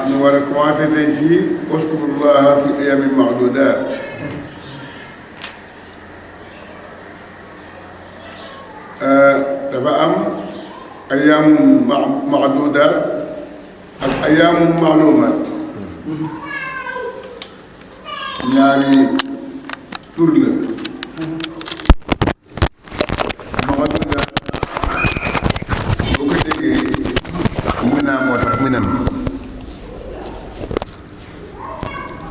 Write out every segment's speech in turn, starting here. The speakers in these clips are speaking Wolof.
ñu war a commencé tey ci waskurullaha fi ayaamin maadudaat. dafa am ayaamun maadudaat ak ayaamun maalumaat. ñaari tur la. maadudaat boo ko déggee minaa moo tax minan.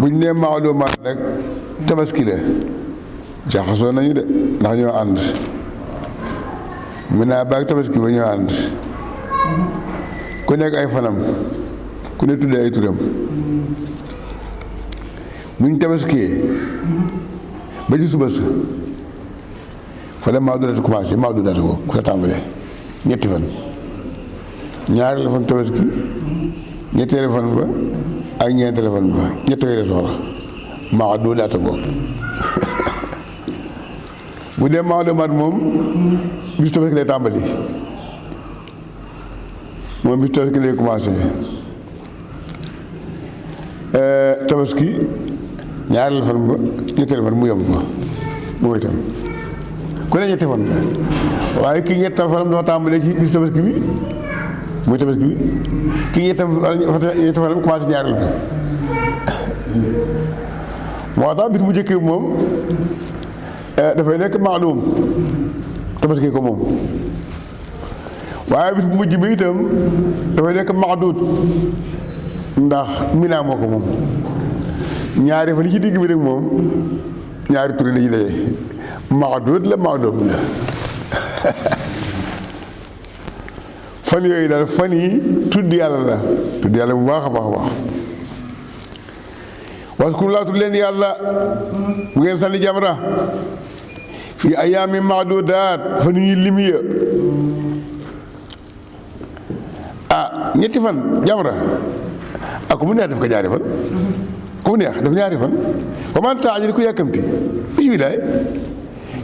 buñ nee maalumaat nag tabaski la jaxasoo nañu de ndax ñoo ànd minaa baag tabaski ba ñoo ànd ku nekk ay fanam ku ne tuddee ay turam buñ tabaskiyee ba ci suba sa fa la maadudaat commencé maadudaat ko ku la tàmbalee ñetti fan ñaari la fan tabaski ñetteelu fan ba ak ñeent téléphone ba ñett yooyu la soxla maadudaat ko bu dee maalumaat moom bis tabaski lay tàmbali moom bis tabaski lay commencé tabaski ñaari fan ba ñetteelu fan mu yomb ko moom itam ku ne ñetti fan la waaye kii ñett fanam dafa tàmbalee ci bis tabaski bi muy tabaski bi kii ñetti fanam commencé ñaareel bi moo tax bis bu njëkk bi moom dafay nekk maalum tabaski ko moom waaye bis bu mujj bi itam dafay nekk maadud ndax minaa moo ko moom ñaari fan yi ci digg bi nag moom ñaari tur la ci daje maadud la maadum la fan yooyu daal fan yi tudd yàlla la tudd yàlla bu baax a baax a baax waskurullaaha tudd leen yàlla bu ngeen sànni jamra fii ayaami maadudaat fan ñuy limiya ñetti fan jamra ak ku mu neex def ko ñaari fan ku mu neex def ñaari fan ba man taajil ku yàkkamti bisimilah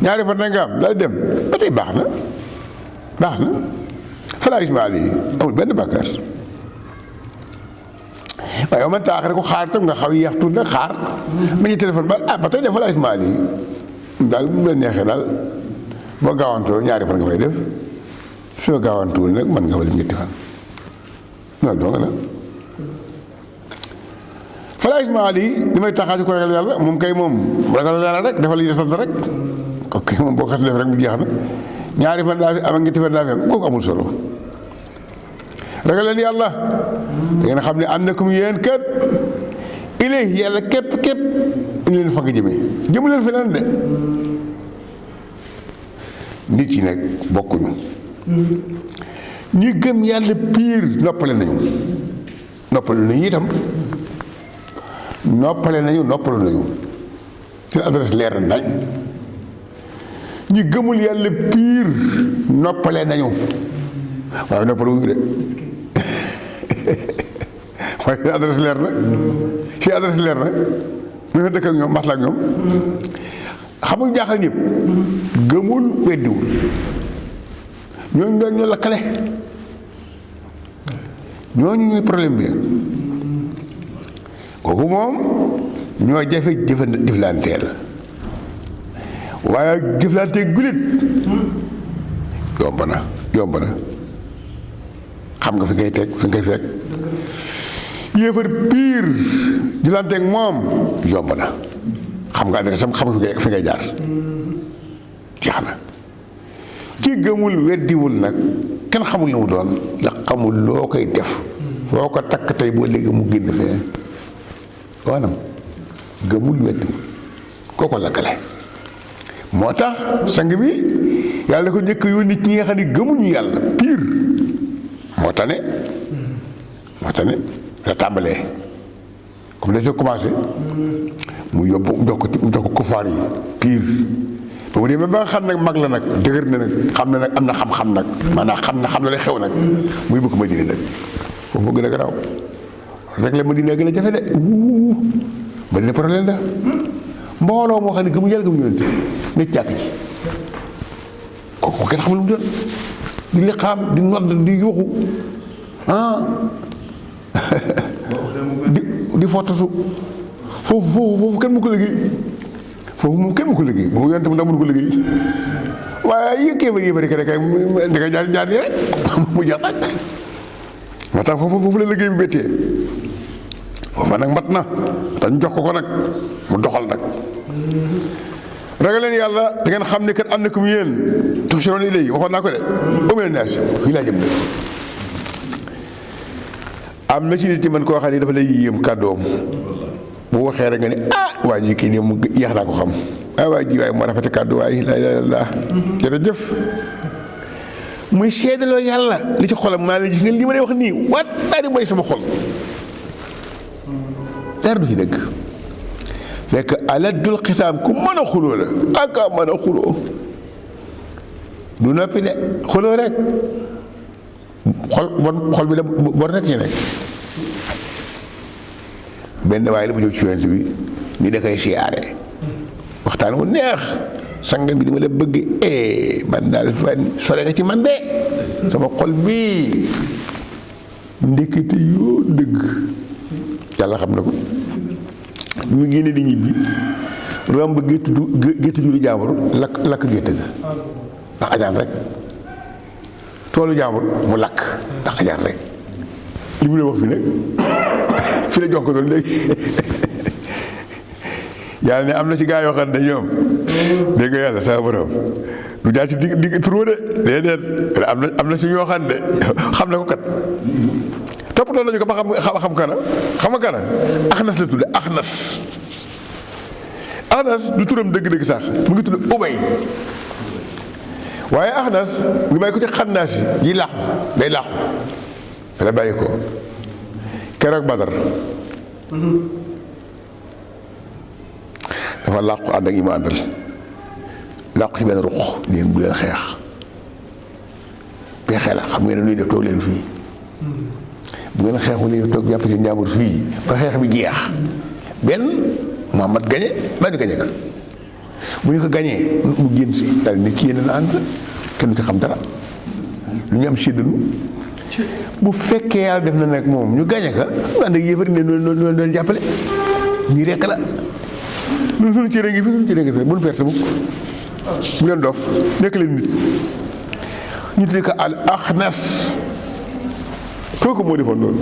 ñaari fan na nga am daal dem ba tey baax na falaa isma alayhi amul benn bàkkaar waaye man taax rek ko xaar tam nga xaw yeex tuuti nag xaar ma ñu téléphone ba tey def falaa isma alayhi daal bu la neexee daal boo gaawantoo ñaari fan nga fay def soo gaawantuwul nag mën nga fa dem ñetti fan loolu doo nga la falaa isma alayhi li may taxaaju ko ragal yàlla moom kay moom ragal yàlla rek defal li ñu sant rek kooku kay moom boo xas def rek mu jeex na ñaari fan daa fi am ak ñetti fan daa fi am kooku amul solo ragal leen yàlla da ngeen xam ne annakum yéen kat ilayhi yàlla képp ñu leen fa nga jëmu leen feneen de nit yi nag bokkuñu ñi gëm yàlla piir noppale nañu itam noppalu nañu seen adresse leer na nañ ñi gëmul yàlla piir noppale nañu waaye noppalu wuñu de waaye seen adresse leer na mu fa dëkk ak ñoom masla ak ñoom xamul jaaxal ñëpp gëmul weddiwul ñooñu doon ñoo lakkale ñooñu ñuy problème bi kooku moom ñoo jafe jëflanteel waaye jëflanteeg gulit yomb na xam nga fi ngay teg fi ngay fekk yéefar piir jëflanteeg moom yomb na xam nga adresse am xam nga fi ngay jaar jeex na kii gëmul weddiwul nag kenn xamul lu mu doon la xamul loo koy def foo ko takk tey boo léegi mu génn feneen waanam gëmul weddiwul kooko lakkale moo tax sang bi yàlla ko njëkk yoon nit ñi nga xam ne gëmuñu yàlla pire moo tane la tàmbalee comme dañ commencé mu yóbbu mu jox ko kufaar yi pire ba mu demee ba nga xam nag mag la nag dëgër na nag xam na nag am na xam-xam nag maanaam xam na lay xew nag muy bëgg Madina nag foofu moo gën a garaaw rek la Madina gën a jafe de Madina problème la mbooloo moo xam ne gëmu yàlla gëmu yonent ne jàkk ji kooku kenn xamul lu mu doon di liqaam di nodd di yuuxu di fottasu foofu kenn mu ko liggéey foofu moom kenn mu ko liggéey bu yonte mu ndax mënu ko liggéey waaye yi kéefar yi bari ka rek di nga jaar nii rek mu jeex nag moo tax foofu la liggéey bi méttee foofa nag mat na dañ jox ko nag mu doxal nag ragal leen yàlla da ngeen xam ne kat am na ku mu yéen tuhsharuuna ilayhi waxoon naa ko de umina naas fii laa jëm de am na ci nit man koo xam ne dafa lay yéem kàddoom bu waxee rek nga ne waa ji kii nii mu yéex naa ko xam waa ji waaye moo rafete kàddu waaye laa ilaaha illallaah jërëjëf muy seedaloo yàlla li ci xolam maa la gis nga li ma lay wax nii waat daa di mooy sama xol dara du ci dëgg fekk aladul xisaam ku mën a xuloo la ak a mën a xuloo du noppi de xuloo rek xol bi la bon rek ñu nekk benn waaye la bu jóg ci yonent bi ni da koy siyaare waxtaan wu neex sangam bi di ma la bëgg man daal fan sore nga ci man de sama xol bii ndekete yoo dëgg yàlla xam na ko bi mu génne di ñibbi romb géttu juru jaambur lakk gétt ga ndax ajaan rek toolu jaambur mu lakk ndax ajaan rek li mu la wax fi nag fi la jox ko doon léegi yàlla ne am na ci gaa yoo xam ne ñoom dégg nga yàlla sama borom du jaar ci digg turó de déedéet am na ci ñoo xam ne xam na ko kat toppatoo nañu ko ba xam kana xam nga kana axnas la tudde axnas du turam dëgg-dëgg sax mu ngi tudd ubay waaye axnas ngi bàyyi ko ci xannaas yi làqu day làqu fa la bàyyi ko keroog Badar dafa làqu ànd ak yi ma àndal làqu ci benn ruq leen bu leen xeex pexe la xam ngeen ne nuy def toog leen fii bu ngeen xeexu ne toog jàpp si njàmbur fii ba xeex bi jeex benn Muhammad gañe baa di gañe ka bu ñu ko gañee mu génn si daal nit ki yéen a ànd kenn du ci xam dara lu ñu am séddanu bu fekkee yàlla def na nag moom ñu gañe ka ñu ànd ak yéefar ne noonu doon jàppale nii rekk la ñun suñu cere ngi fi suñu cere ngi fi bu nu perte mukk bu leen dof nekk leen nit ñu tuddee ko al axnas kooku moo defoon loolu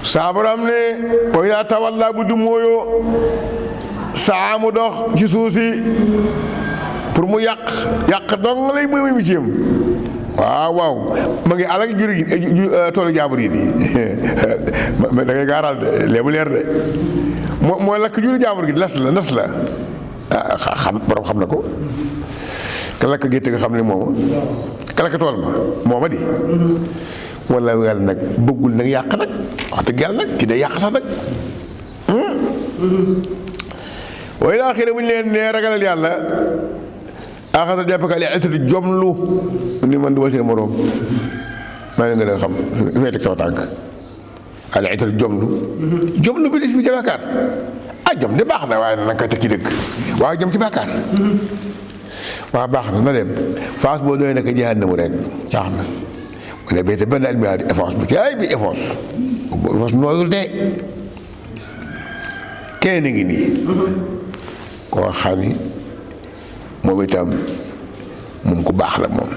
saa borom ne wa idaa tawallaa bu du mooyoo saa mu dox ci suuf si pour mu yàq dong lay muy mi ci yam waaw ma ngi alak juri gi toolu jaambur yi nii da ngay gaaral de léegi mu leer de moo lakk juri jaambur gi nas la xam borom xam na ko ka lakk gétt nga xam ne mooma ka lakk tool ma mooma di walla yàlla nag bëggul nag yàq nag wax dëgg yàlla nag ki day yàq sax nag waaye laa xëy na bu ñu leen nee ragalal yàlla axasa jàpp ka li itatu jomlu ni man du ma seen moroom maa ngi gën a xam fay teg sama tànk al itatu jomlu bi dis bi ca bàkkaar jom de baax na waaye nag koy tekki dëgg waaye jom ci bàkkaar waaw baax na dem faas boo doy nag jahannamu rek baax na wala béyte benn almiyaar effort bu ci ay bi effort nooyul de kenn ngi nii koo xam ni moom itam moom ku baax la moom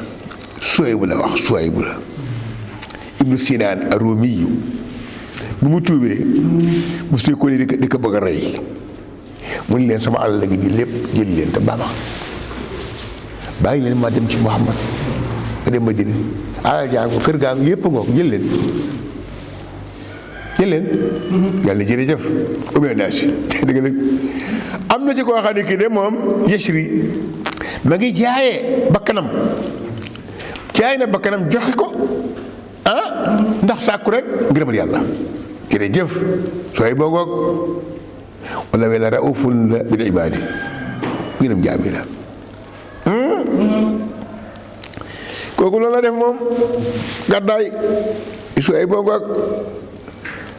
Suwayb la wax Suwayb la ibnu Sinaan Aromiyu bu mu tuubee mu ko ni di ko bëgg a rey mu ni leen sama alal la ngi nii lépp jël leen te baax bàyyi leen ma dem ci Muhammad nga dem ma jël alal jaa ko kër gaa ngi yëpp ngoo ko jël leen yàlla jërëjëf ubbi naa si dëgg la am na ci koo xam ne kii de moom yësri ma ngi jaayee bakkanam jaay na bakkanam joxe ko ndax sàkku rek ngërëmal yàlla jërëjëf sooy boogoog wala wela raufun la bil ibaadi ngërëm jaami la kooku loolu la def moom gàddaay sooy boogoog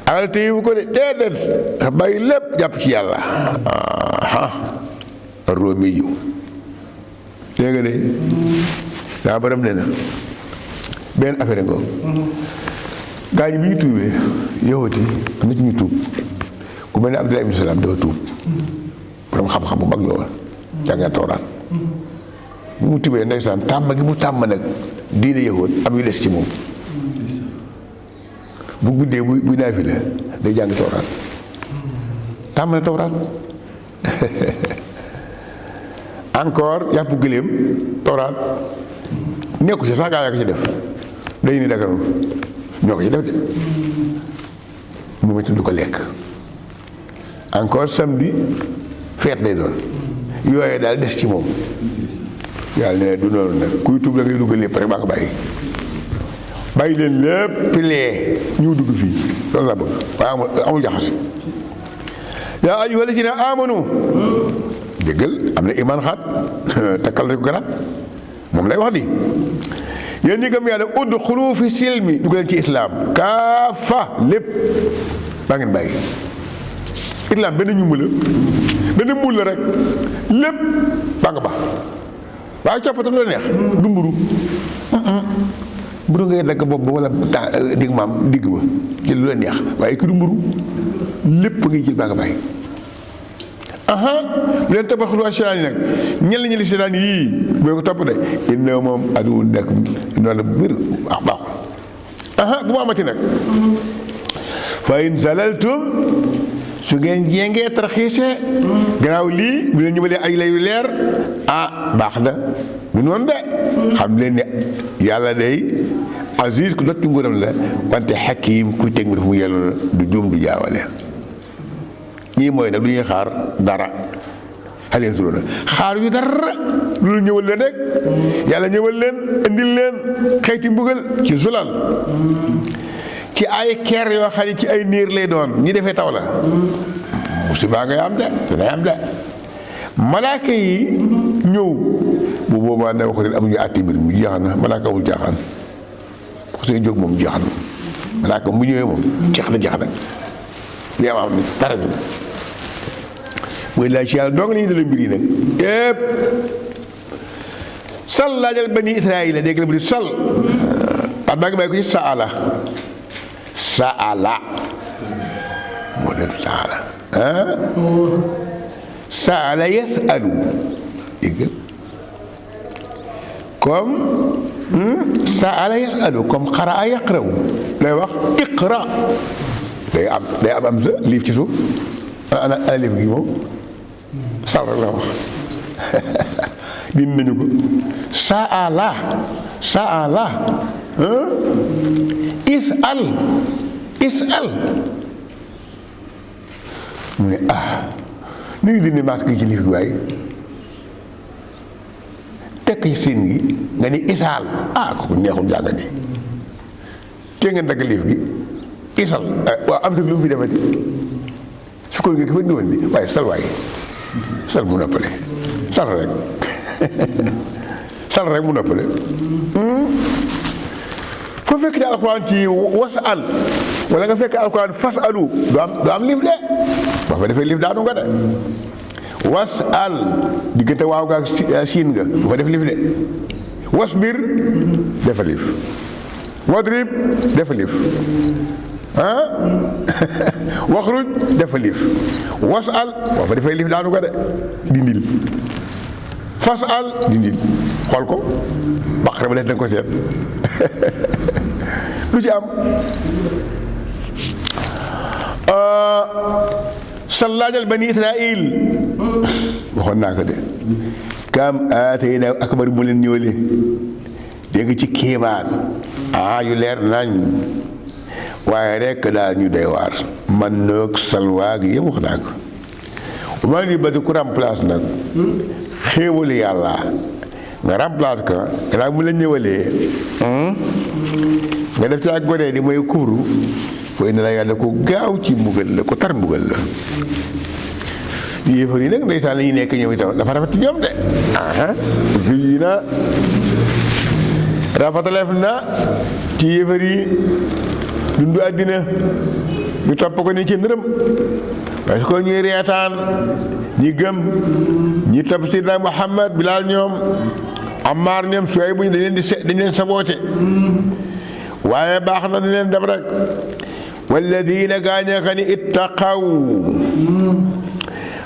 alal téyewu ko de déedéet dafa bàyyi lépp jàpp ci yàlla Romi yu dégg nga de daa baram ne na benn affaire nga gaa ñi bi ñu tuubee yahudi am na ci ñu tuub ku mel ne Abdullah ibn Salaam dafa tuub borom xam-xam bu mag la woon jàngal Tawraat bu mu tuubee ndeysaan tàmm gi mu tàmm nag diine yahud am yu des ci moom bu guddee bu naafila day jàng Tawraat tàmm na Tawraat encore yàpp gëléem Tawraat nekku ci sax gaa yaa ko ci def day ni daganul ñoo ko ci def de moom itam du ko lekk encore samedi feet lay doon yooyee daal des ci moom yàlla ne du noonu nag kuy tuub la ngay dugg lépp rek baa nga bàyyi leen lépp lee ñu dugg fii loolu laa bëgg waaye amul jaxase yaa ayyuha allazina amanu déggal am na iman xaat takkal nañ ko garaat moom lay wax di yéen ñi gëm yàlla udxulu fi silmi dugg leen ci islaam kaafa lépp baa ngeen bàyyi islaam benn ñumb la benn muul la rek lépp baa nga baax waaye coppata lu la neex du mburu mburu ngay dagg bopp ba wala digg maam digg ba jël lu la neex waaye ki du mburu lépp ngay jël baa nga bàyyi bu leen tabaxlu asiyaan yi nag ñenn ñi li seetaan yii bu ko topp de inna moom aduwul nekk noonu mbir baaxul bu mu amati nag fa in zalaltum su ngeen jéngee tarxiise gannaaw lii bu leen ñëwalee ay layu leer baax na bu noonu de xam leen ne yàlla day aziz ku dot ci nguuram la wante hakim kuy teg mi dafa mu yellu du juum du jaawale ñii mooy nag du ñuy xaar dara xale su na xaar yu dara loolu ñëwal leen rek yàlla ñëwal leen indil leen xeeti mbugal ci zulal ci ay ker yoo xam ne ci ay niir lay doon ñi defee taw la musiba ngay am de danay am de malaaka yi ñëw bu boobaa ne ko amuñu àtti mbir mu jeexal na malaaka amul jaaxaan ko seen jóg moom jeexal na malaaka mu ñëwee moom jeex na li am ni dara du mooy laaj ci yàlla doo nga nañu dala mbir yi nag yépp sal laajal bani israila dégg la bu di sal wax daa ngi bàyyi ko ci saala moo dem saala yasalu dégg comme saala yasalu comme xaraa yaqraw lay wax iqra day am am sa liif ci suuf ana liif gi moom sal rek la wax din nañu ko saala isal mu ne nu ngi dindi masque gi ci liif gi waaye tekk ci siin gi nga ni isaal kooku neexul jàng di te ngeen dagg liif gi isal waaw am sa lu mu fi defati sukkoon nga ki fa ndiwoon bi waaye sal waaye sal mu noppale sal rek mu noppale foo fekk ci alquran ci wasal wala nga fekk alquran fasalu du am liif de boo fa defee liif daanu nga de wasal diggante waaw nga siin nga bu fa def liif de wasbir defa liif wadrib defa liif waxruj defa liif wasal boo fa defee liif daanu nga de dindil fasal dindil xool ko baqara ba def danga ko seet lu ci am sallaajal bani israil waxoon naa ko de kam aatayna akbar mu leen ñëwale dégg ci kéemaan yu leer nañ waaye rek daal ñu doy waar man noog salwaag yëpp wax naa ko maa ngi bëgg ku remplace nag xéewalu yàlla nga remplace ko gannaaw mu la ñëwalee nga def ci ak goree di mooy kufru fooy ne la yàlla ko gaaw ci mbugal la ko tar mbugal la yéefar yi nag ndeysaan la ñuy nekk ñëw itam dafa rafet ci ñoom de fii na rafetaleef na ci yéefar yi dundu àddina ñu topp ko ni ci ndërëm parce que ñuy reetaan ñi gëm ñi topp Seydina Muhammad Bilaal ñoom Ammaar ñoom sooy buñ dañ leen saboote waaye baax na dañ leen dem rek walladina gaaña ka ni ittaqaw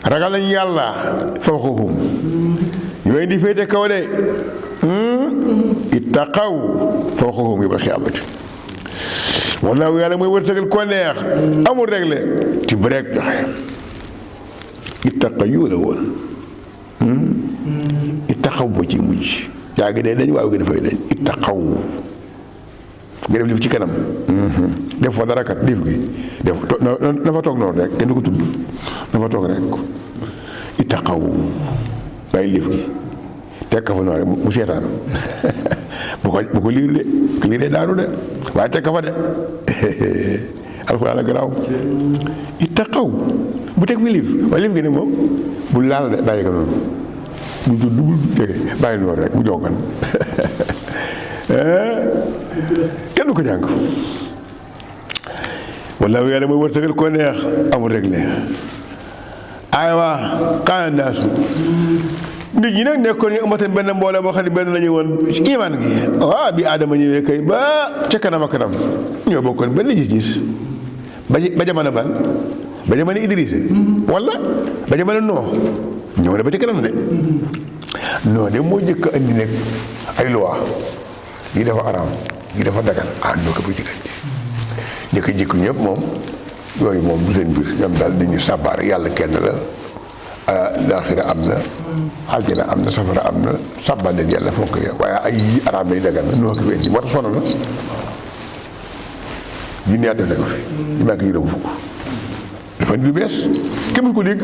ragal nañ yàlla fawqahum ñooy di féete kaw de ittaqaw fawqahum yawmal qiyaamati wallaahu yàlla mooy wërsëgal ko neex amul réglé ci break joxe ittaqayu la woon ittaqaw ba ci mujj yaa ngi dee dañ waaw gi dafay dañ ittaqaw nga def lif ci kanam def fa dara kat lif gi def dafa toog noonu rek kenn du ko tudd dafa toog rek ittaqaw bàyyi lif gi teg ka fa noonu rek mu seetaan bu ko liir de ko liir de daanu de waaye teg ka fa de alxuraan a garaaw ittaqaw bu teg fi lif waaye lif gi ne moom bu laal de bàyyi ko noonu bu tudd bu tege bàyyi noonu rek bu jongan kenn du ko jàng wallaahu yàlla mooy wërsëgal ko neex amul réglé aywa kaana naasu nit ñi nag nekkoon ñu amatan benn mbooloo boo xam ne benn la ñu woon iman gi waaw bi aadama ñëwee kay ba ca kanam a kanam ñoo bokkoon benn gis-gis ba jamono ban ba jamono Idrissa wala ba jamono Noox ñëw na ba ca kanam de non de moo njëkk a andi nag ay loi lii dafa araam lii dafa dagan noo ko bu jëkkante njëkk a jikku ñëpp moom yooyu moom du seen mbir ñoom daal dañuy sàbbaar yàlla kenn la laaxira am na aljana am na safara am na sàbbaal leen yàlla fonk leen waaye ay yi araam na yi dagan na noo ko wendi war sonn la ñu neet def ko fi ñu manqué juróom fukk dafa di lu bees kenn mu ko dégg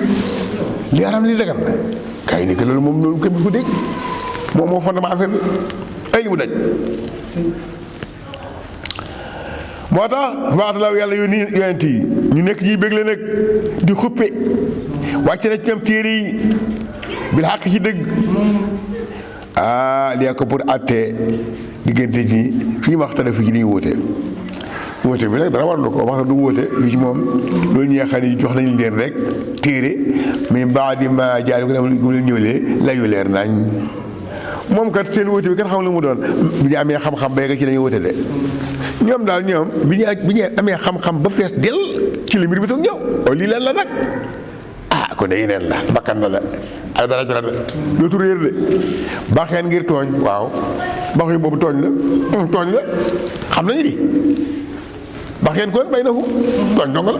li araam li dagan na kaay ni que loolu moom loolu kenn mu ko dégg moom moo fondement affaire bi ay li mu daj moo tax waatalaaw yàlla yonent yi ñu nekk ñuy bégle nag di xuppe wàcc na ci ñoom téere yi bil xàq ci dëgg lii ko pour àtte diggante ñi fii waxtaan fii ci ni ñu wóote bi nag dara warlu ko wax na du wóote fii ci moom loolu ñi nga xam ne jox nañu leen rek téere mais baadi ma jaari ko mu leen ñëwlee layu leer nañ moom kat seen wóote bi kat xam lu mu doon bi ñu amee xam-xam ba yegg ci lañu wóote de ñoom daal ñoom bi ñu amee xam-xam ba fees del ci la mbir bi toog ñëw lii leen la nag kon de yeneen la bakkan la ay dara jara de dootu réer de baxeen ngir tooñ waaw bax yi boobu tooñ la xam nañu di baxeen kon bay na fu tooñ dong la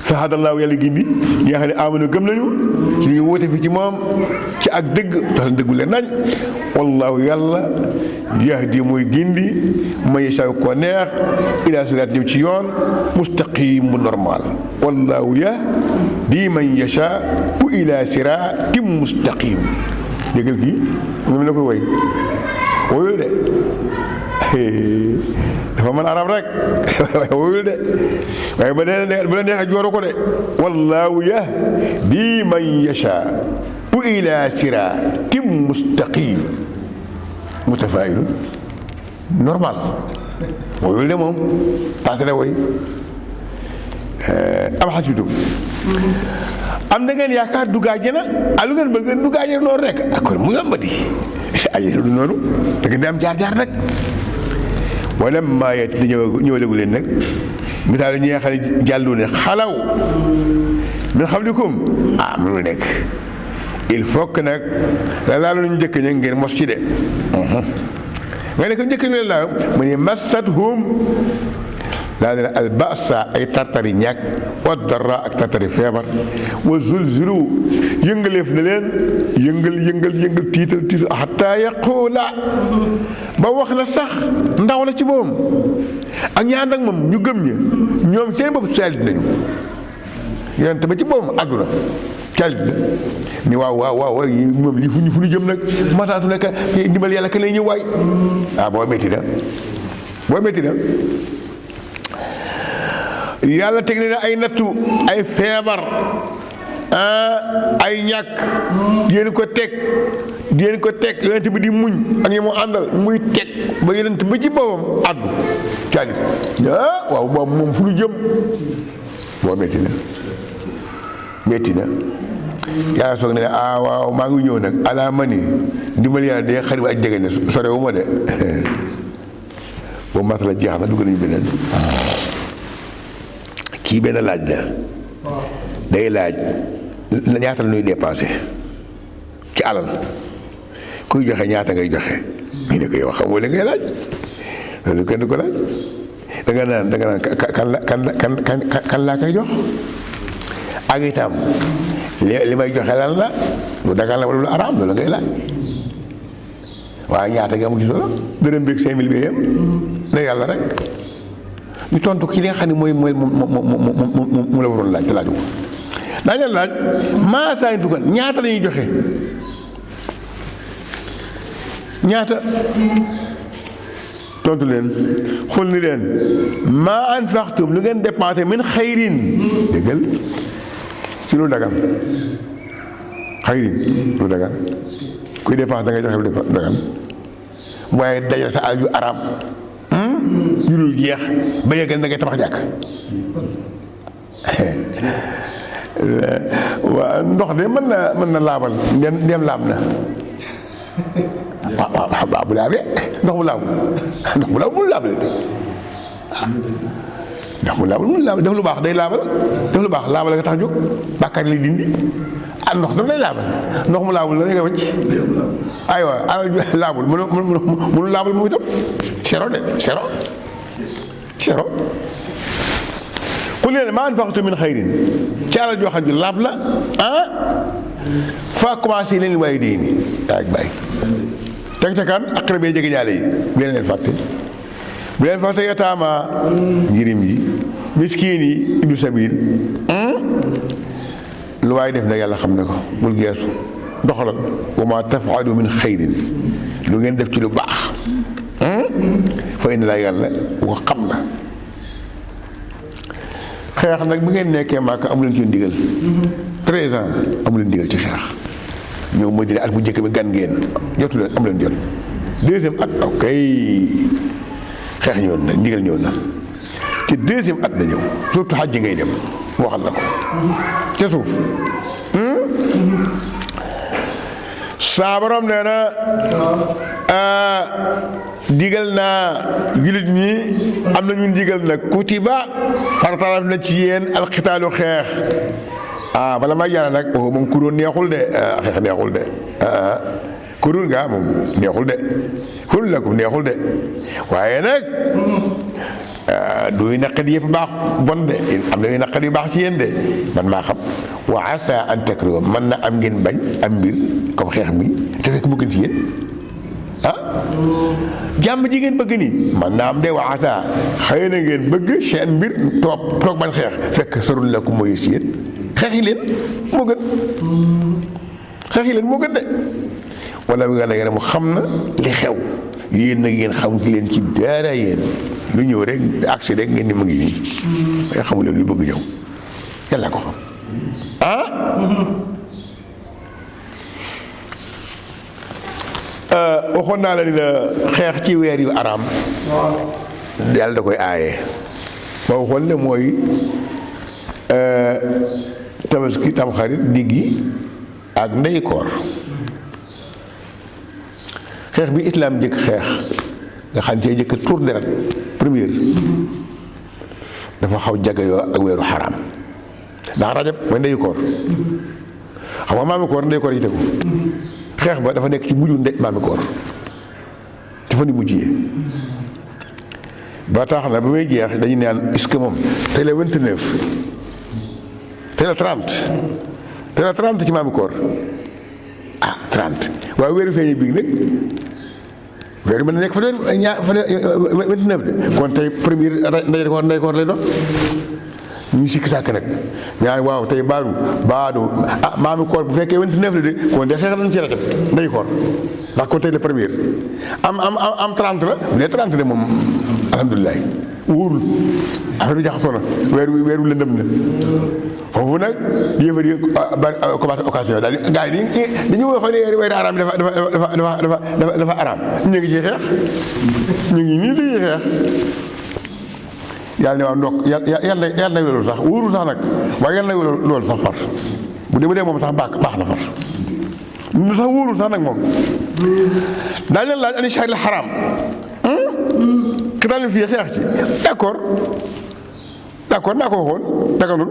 fa hadallaahu yàlla gindi ñi nga xam ne amanu gëm nañu ci ñu woote fi ci moom ci ak dëgg tax na dëggu leen nañ wallaahu yàlla yahdi mooy gindi man yashaa ko neex ila siraat ñëw ci yoon mustaqim bu normal wallaahu yahdi man yashaa ila siraatin mustaqim déggal kii moom la koy woy woyul de dafa mën arab rek woyul de waaye bu la neexee jooru ko de wallaahu yahdi man yashaa ila siraatin mustaqim mutafaayilun normal woyul de moom passé la woy am xasbitum am na ngeen yaakaar dugg àjjana lu ngeen bëgg dugg àjjana noonu rek kon mu yombati àjjana du noonu da ngeen di am jaar-jaar nag wala maa yeet di ñëwaleegu leen nag misaal ñi nga xam ne jàllu ne xalaw min xablikum mënu nekk il faut que nag la laalu ñu njëkk ña ngeen mos ci de nga ne ko njëkk ñu leen laaw mu ne massathum daa ne albasa ay tartari ñàkk wa dara ak tartari feebar wa zulzilu yëngaleef na leen yëngal tiital xataa yaquula ba wax na sax ndaw la ci moom ak ñi ànd ak moom ñu gëm ña ñoom seen bopp saalit nañu yonent ba ci boppam àdduna saalit na ni waaw moom lii fu ñu jëm nag mataatu nekk ndimbal yàlla ka lay ñëw waay boo métti na yàlla teg na ay nattu ay feebar ay ñàkk yéen ko teg yonent bi di muñ ak ñi mu àndal muy teg ba yonent ba ci boppam àddu caalit waaw boobu moom fu ñu jëm boo métti na yàlla soog ne waaw maa ngi ñëw nag ala mani ndimbal yàlla de xarit ba aj jege ne sorewu ma de boobu masala jeex na dugg nañu beneen kii benn laaj la day laaj ñaata la ñuy dépensé ci alal kuy joxe ñaata ngay joxe ñu ne ko yow xam nga li ngay laaj loolu kenn du ko laaj da nga naan kan laa koy jox ak itam li may joxe lan la lu dagal la wala lu araam loolu ngay laaj waaye ñaata nga mu ci solo dërëm beeg 5000 bi yem ne yàlla rek ñu tontu ki li nga xam ne mooy mu la waroon laaj te laaju ko daañu leen laaj maa saa yu tukan ñaata la ñuy joxe ñaata tontu leen xul ni leen maa anfaqtum lu ngeen dépensé min xayrin déggal ci lu dagan xayrin lu dagan kuy dépense da ngay joxe lu dagan waaye dajal sa àll ju araam ju dul jeex ba yeggal da ngay tabax jàkk waa ndox de mën na laabal ndem laab na waaw bu laabee ndox mu laabul mënul laabal ndox mu laabul mënul laabal def lu baax day laabal def lu baax laabal nga tax jóg bàkkaar lay dindi ndox daf lay laabal ndox mu laabul la nga wàcc aywa alal ju laabul mënul laabal moom itam sero ku leen maa anfaqtum min xayrin ci alal joo xam ne laab la fa commencé leen waaye dee nii yaa ngi bàyyi teg ca kan aqrabee jege ñaale yi bu leen fàtte yataama njirim yi miskiin yi ibnu sabil lu waaye def na yàlla xam ne ko bul geesu doxalal wa ma tafalu min xayrin lu ngeen def ci lu baax fa indi laa yàlla ko xam na xeex nag bu ngeen nekkee Màkka amu leen ci ndigal 13 ans amu leen ndigal ci xeex ñëw Madina at bu njëkk bi gan ngeen jotu leen amu leen jot deuxième at ok xeex ñëw na ndigal ñëw na te deuxième at na ñëw surtout xaj ji ngay dem waxal na ko ca suuf saa borom nee na digal naa jullit ñi am na ñu digal nag kutiba farataal na ci yéen alxitaalu xeex bala may jàll nag moom kuróon neexul de xeex neexul de kuróon nga moom neexul de kuréel la ko neexul de waaye nag duy naqat yëpp baax bon de am na yu naqat yu baax ci yéen de man maa xam wa asa an takrahu man na am ngeen bañ am mbir comme xeex bi te fekk mu gën ci yéen jàmm ji ngeen bëgg nii man naa am de wa asa xëy na ngeen bëgg seen mbir toog bañ xeex fekk sarul la ko mooy ci yéen xeexi leen moo gën de wala nga ne mu xam na li xew yéen nag ngeen xamu ci leen ci dara yéen lu ñëw rek agsi rek ngeen ni mu ngi nii ay xamu leen lu bëgg ñëw yàlla ko xam waxoon naa la ni la xeex ci weer yu araam yàlla da koy aaye ba waxoon ne mooy tabaski tamxarit diggi ak ndey koor xeex bi islaam jëkk xeex nga xam see jëkk tuur deret première dafa xaw jagayoo ak weeru xaraam ndax rajab mooy ndeyu koor xam nga maami koor ndeyu koor yi tegu xeex ba dafa nekk ci mujju maami koor dafa ni mujjee ba tax na ba muy jeex dañu naan est-ce que moom tey la 29 tey la 30 tey la 30 ci maami koor 30 waaye weeru feeñe bii nag weer bi mën na nekk fa 29 de kon tey première ndey koor lay doon ñu sikki sàkk nag ñaari waaw tey baadu maami koor bu fekkee 29 la de kon de xeex nañ ci rajab ndey koor ndax kon tey la première am 30 la bu dee 30 de moom alhamdulilah wóorul affaire bi jaxasoo na weer wi lëndëm na foofu nag yéefar yi commencé occasion daal gars yi dañu waxoon ne weeru araam dafa araam ñu ngi ci xeex ñu ngi nii dañuy xeex yàlla ne waaw ndokk yàlla na loolu sax wóorul sax nag waaye yàlla na loolu sax far bu dee moom sax baax na far nu sax wóorul sax nag moom daañu leen laaj ani shahril haram xitaal fii xeex ci d'accord maa ko waxoon daganul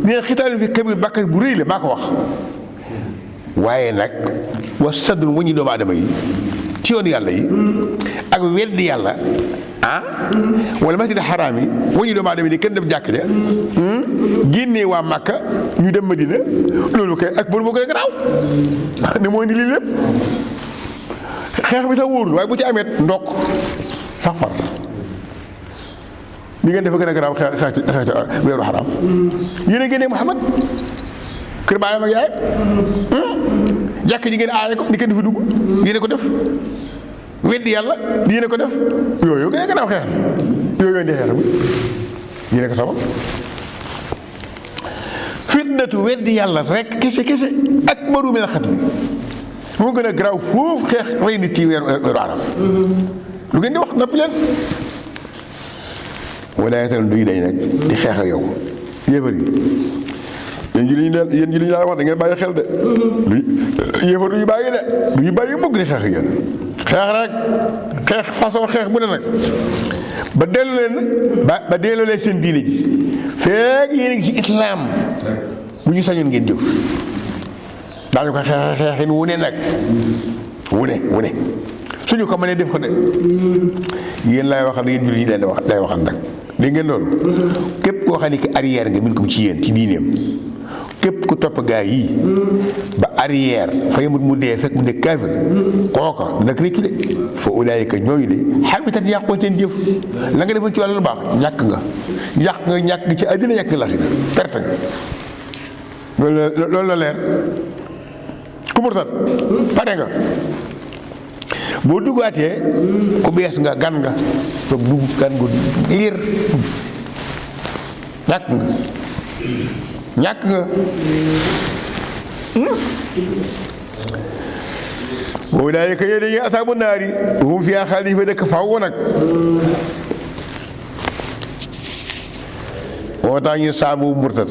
nee xitaal fii kabir bàkkaar bu rëy la maa ko wax waaye nag wa saddun waññi doomu aadama yi ci yoonu yàlla yi ak weddi yàlla wala masjid xaraam yi waññi doomu aadama yi kenn dem jàkk ja génnee waa Màkka ñu dem Madina loolu kay ak bor moo gën a garaaw ne moo indi lii lépp xeex bi sax wóorul waaye bu ci amee ndokk sax far li ngeen dafa gën a garaaw xeex ci weeru xaraam yéen a génnee Muhammad kër baayam ak yaayam jàkk ji ngeen aaye ko ni kenn du fi dugg yéen ko def weddi yàlla yéen ko def yooyu gën a gannaaw xeex yooyu indi xeex bi yéen ko sabab fitnatu weddi yàlla rek kese ak baru mi la xat bi moo gën a garaaw foofu xeex rey nit ci weeru arab lu ngeen di wax noppi leen walaay tal duy dañ nag di xeex ak yow yéefar yi yéen julli ñu daal wax da ngeen bàyyi xel de yéefar du ñu bàyyi de du ñu bàyyi mukk di xeex ak yéen xeex rek xeex façon xeex bu ne nag ba delloo leen seen diine ji feeg yéen a ngi ci islaam bu ñu sañoon ngeen jóg daañu ko xeexin wu ne nag wu ne suñu ko mënee def ko de yéen laay waxal yéen julli ñi leen lay waxal nag dégg ngeen loolu képp koo xam ne ki arrière nga min ko ci yéen ci diineem képp ku topp gaa yi ba arrière fa yemut mu dee fekk mu nekk kaafir kooka dina ko réccu de fa ulaayika ñooñu de xabitat yàqoo seen jëf la nga defoon ci wàllu lu baax ñàkk nga ci àddina ñàkk nga laxira perte nga loolu la leer ku murtat pare nga boo duggaatee ku bees nga gan nga soog dugg gan nga liir ñàkk nga boobu daal yëkk yéen dañuy asaabu naari hum fiihaa xaalidiin fa dëkk faw nag moo tax ñu saabu murtat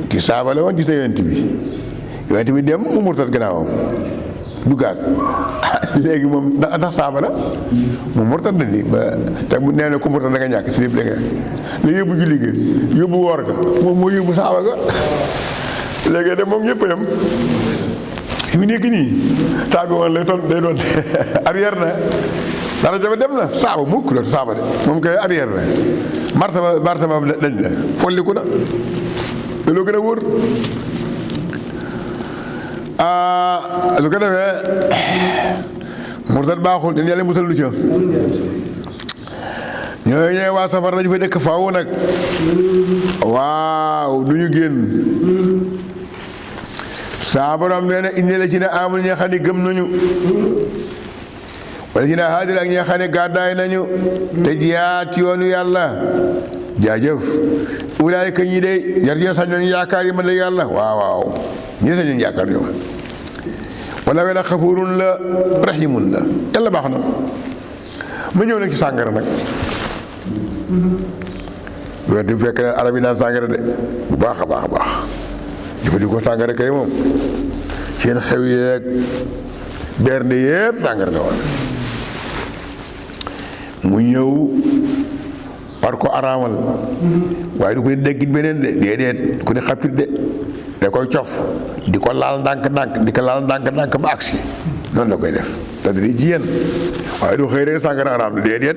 ki saaba la woon gis na yonent bi dem mu murtat gannaawam duggaat léegi moom ndax saaba la mu murtat na ni ba te bu nee na ku murtat da nga ñàkk si lépp da nga la yóbbu julli ga yóbbu woor ga moom moo yóbbu saaba ga léegi de moom ñëpp yam fi mu nekk nii taa bi woon lay doon arrière na dara jafe dem na saaba mukk la saaba de moom kay arrière na martaba dañ la folliku na te loo gën a wóor su ko defee murtat baaxul dañ yàlla musal lu ca ñooy ñooy waa safar dañu fa dëkk faaw nag waaw du ñu génn saa borom nee na indi la ci ne amul ñi nga xam ne gëm nañu wala ci ne haadira ak ñi nga xam ne gàddaay nañu te jiyaat ci yoonu yàlla jaajëf ulaayika ñi de yarjuna sañ nañu yaakaar yi man de yàlla waaw ñi de sañ nañu yaakaar ñoom wala wela xafurun la rahimun la yàlla baax na ma ñëw nag ci sàngara nag wante bu fekk ne arab yi naan sàngara de bu baax a baax jëfandikoo sàngara kay moom seen xew yeeg bernde yëpp sàngara la woon mu ñëw war ko araamal waaye du ko ni déggit beneen de déedéet ku ne xappit de da koy cof di ko laal ndànk ba agsi noonu la koy def te di ci yéen waaye du xëy rek sàngara araam la déedéet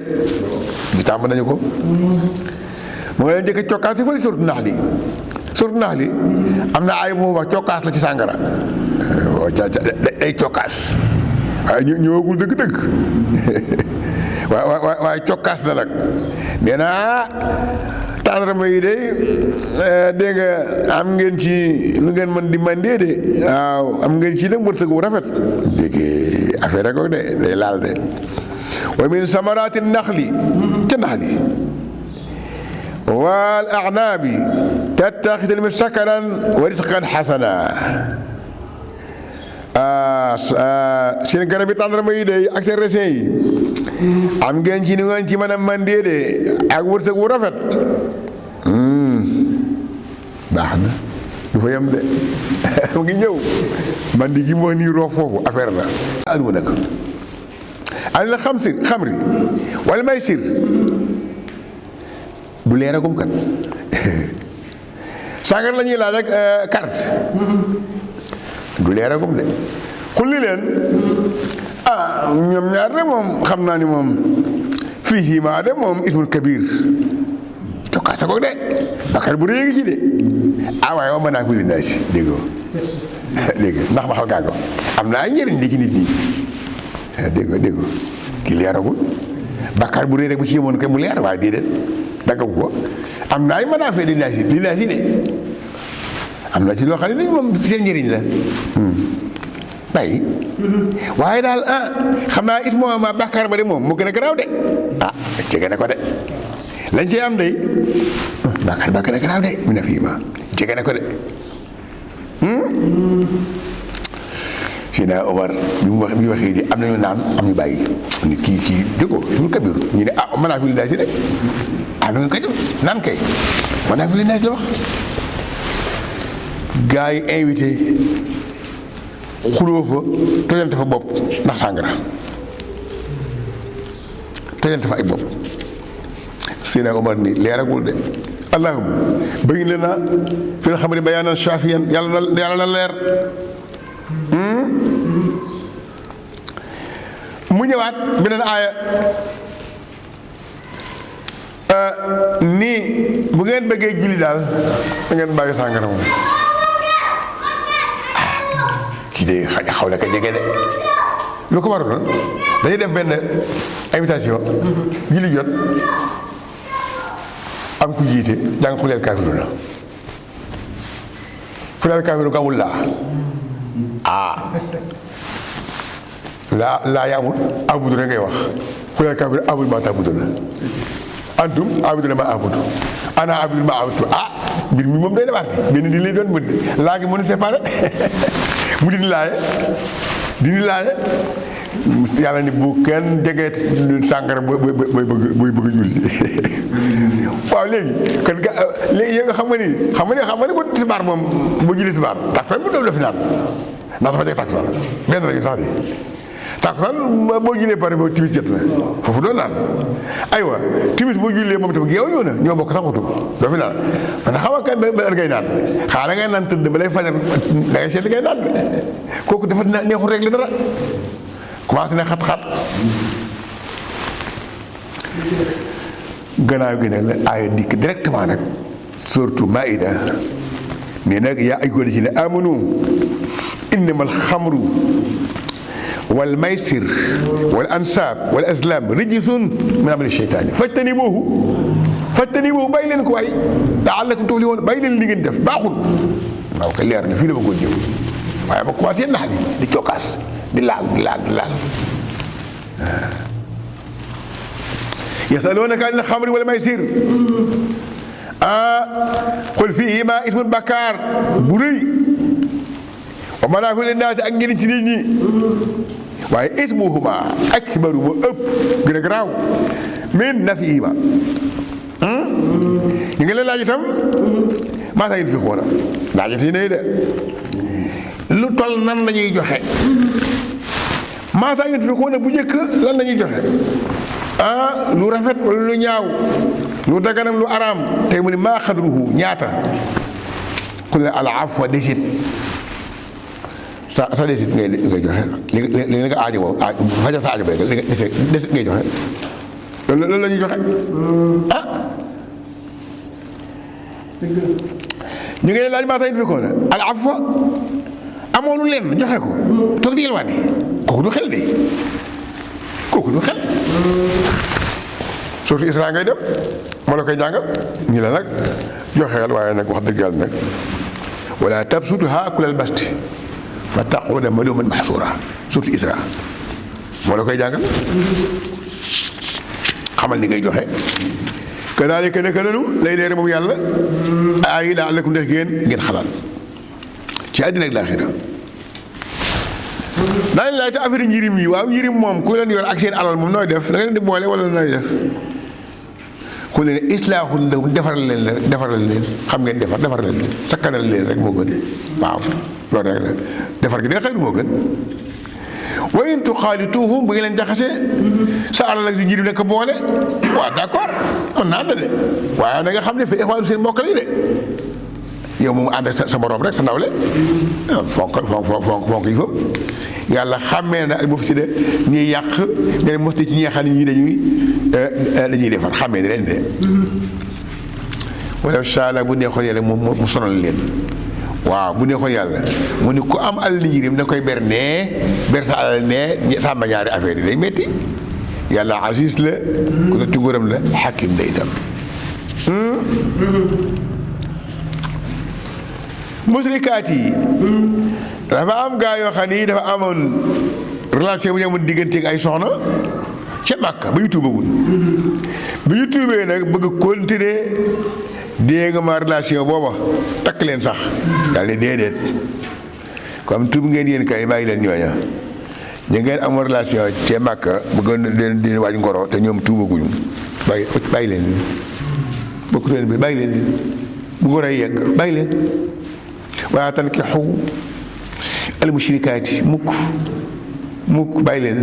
di tàmm nañu ko moo leen jëkk cokkaas yi fële surtout nax li am na ay moo wax cokkaas la ci sàngara day cokkaas waaye ñëwagul dëgg-dëgg waaye cokkaas na nag nee naa tàndarma yi de dégg nga am ngeen ci lu ngeen mën di mandee de waaw am ngeen ci nag wërsëg bu rafet dégg affaire rek de day laal de wa min samaraati naxli ca naxli wal a'naabi tattaxidan min sakaran wa risqan xasana seen garab yi tàndarma yi de ak seen raisin yi am ngeen ci ni ngeen ci mën a mandee de ak wërsëg wu rafet baax na du fa yem de mu ngi ñëw man di gi moo nii roof foofu affaire la anu nag ani la xamri wala may sir du leeragum kat sàngar la ñuy laaj rek carte du leeragum de xulli leen ñoom ñaar de moom xam naa ni moom fii hiima de moom ismul kabir tokkaa sa ko de bakar bu rëy ngi ci de waaye moom mën naa ko li naa si déggoo dégg ndax ma xal gaa ko am naa njëriñ di ci nit ñi déggoo ki leeragul bakar bu rëy rek bu ci yemoon kay mu leer waaye déedéet daggagu ko am na ay mën naa fee li naa si de am na ci loo xam ne dañ moom seen njëriñ la bàyyi waaye daal xam naa ismo ma bàkkaar ba de moom mu gën a garaaw de jege na ko de lañ cee am day bàkkaar ba gën a garaaw de mu ne fii ma jege na ko de Seydina Omar bi mu waxee di am nañu naan am ñu bàyyi ni kii déggoo ismul kabiru ñu ne mën naa fi li naa si de noonu kay naan kay mën naa fi li naa si la wax gars yi invité xuloo fa tojante fa bopp ndax sàngara tojante fa ay bopp Seydina Omar ni leeragul de allahumma bayin lana fil xamri bayaanan shafiyan yàlla na leer mu ñëwaat beneen aaya nii bu ngeen bëggee julli daal da ngeen bàyyi sàngara moom kii de xaw na ko jege de lu ko waroon dañuy def benn invitation julli jot am ku jiite jàng xuleel kaafiru na xuleel kaafiru ko amul laa yaa amul abudu rek ngay wax xuleel kaafiru abudu maa tabudu na antum abudu na ma abudu ana abudu ma abudu mbir mi moom day defaat benn di lay doon mu laa ngi mën a séparé mu dindi laaye yàlla ni bu kenn jegee sàngara booy bëgg julli waaw léegi kon léegi yow nga xam nga ni bu tisbaar moom bu julli tisbaar takkusaan bu doon la fi naan ndax dafa jeg takkusaan benn lañu sax di takkusaan boo jullee pare ba timis jot na foofu doon naan aywa timis boo jullee moom tamit yow ñëw na ñoo bokk sax waxtu doo fi naan man xam nga kan ba ngay naan xaaral ngay naan tëdd ba lay fajar da ngay seet li ngay naan kooku dafa neexul rek li dara commencé na xat-xat gannaaw gi nag la aaya dikk directement nag surtout Maïda mais nag yaa ay góor ci ne amanu innamal xamru wal maysir wal ansaab wal azlam rijsun min amali sheytaani fajtanibuuhu bàyyi leen ko waay la'allakum tuflihuun bàyyi leen li ngeen def baaxul waaw kay leer na fii la bëggoon ñëw waaye ba commencé nax di cokkaas di laal yasaluunaka anil xamri wal maysir qul fiihimaa ismun bakkaar bu rëy wa manaafi'u linnaasi ak njëriñ ci nit ñi waaye ismuhumaa akbaru moo ëpp gën a garaaw min nafiihimaa ñu ngi leen laaj itam maasaa yunfiquuna laajati ne de lu toll nan la ñuy joxe maasaa yunfiquuna bu njëkk lan la ñuy joxe lu rafet wala lu ñaaw lu daganam lu araam tey mu ne maa xadruhu ñaata ku ne al afwa desit sa desit ngay joxe li nga aajo boobu fajal sa aajo boobu li nga desit ngay joxe loolu la ñuy joxe ñu ngi leen laaj maasaa yunfiquuna al afwa amoo lu leen joxe ko toog di yelwaane kooku du xel de surtout Isra ngay dem moo la koy jàngal ñi la nag joxeel waaye nag wax dëgg yàlla nag wala tabsuthaa kullal basti fa taquuda maluuman mahsuura surtout Isra moo la koy jàngal xamal ni ngay joxe kadaalika naka noonu lay leere moom yàlla ay la'allakum def ngeen xalaat ci àddina ak laaxira daañu laaj te affaire njirim yi waaw njirim moom ku leen yor ak seen alal moom nooy def da nga leen di boole wala nooy def ku leen islaahun lahum defaral leen xam ngeen defaral leen sakkanal leen rek moo gën waaw loolu rek la defar gi da nga xëy moo gën wa in tuxaalituhum bu ngeen leen jaxasee sa alal ak si jirim nekk boole waaw d'accord mën naa ànd de waaye da nga xam ne fa ixwaanu seen mbokk yi de yow moom ànd ak sa borom rek sa nawle fonk yi fa yàlla xàmmee na ak bu fi si de ñuy yàq nga mos ci ñi nga xam ne ñii dañuy defar xàmmee ne leen de wala shala bu neexoon yàlla mu sonal leen waaw bu neexoon yàlla mu ne ku am alal njirim da koy ber sa alal nee sàmba ñaari affaire yi day métti yàlla aziz la ku ne ci nguuram la xakim la itam musrikaat yi dafa am gaa yoo xam ni dafa amoon relation bu ñu amoon diggante ak ay soxna ca Màkka ba ñu tuubagul bi ñu tuubee nag bëgg continuer dégg nga ma relation booba takk leen sax daal ne déedéet comme tuub ngeen yéen kay bàyyi leen ñooña ñu ngeen amoon relation ca Màkka bëggoon leen di waaj ngoro te ñoom tuubaguñu bàyyi leen bokku leen bi bàyyi leen bu ngoro yi yegg bàyyi leen waa tankixu al mushrikaati mukk bàyyi leen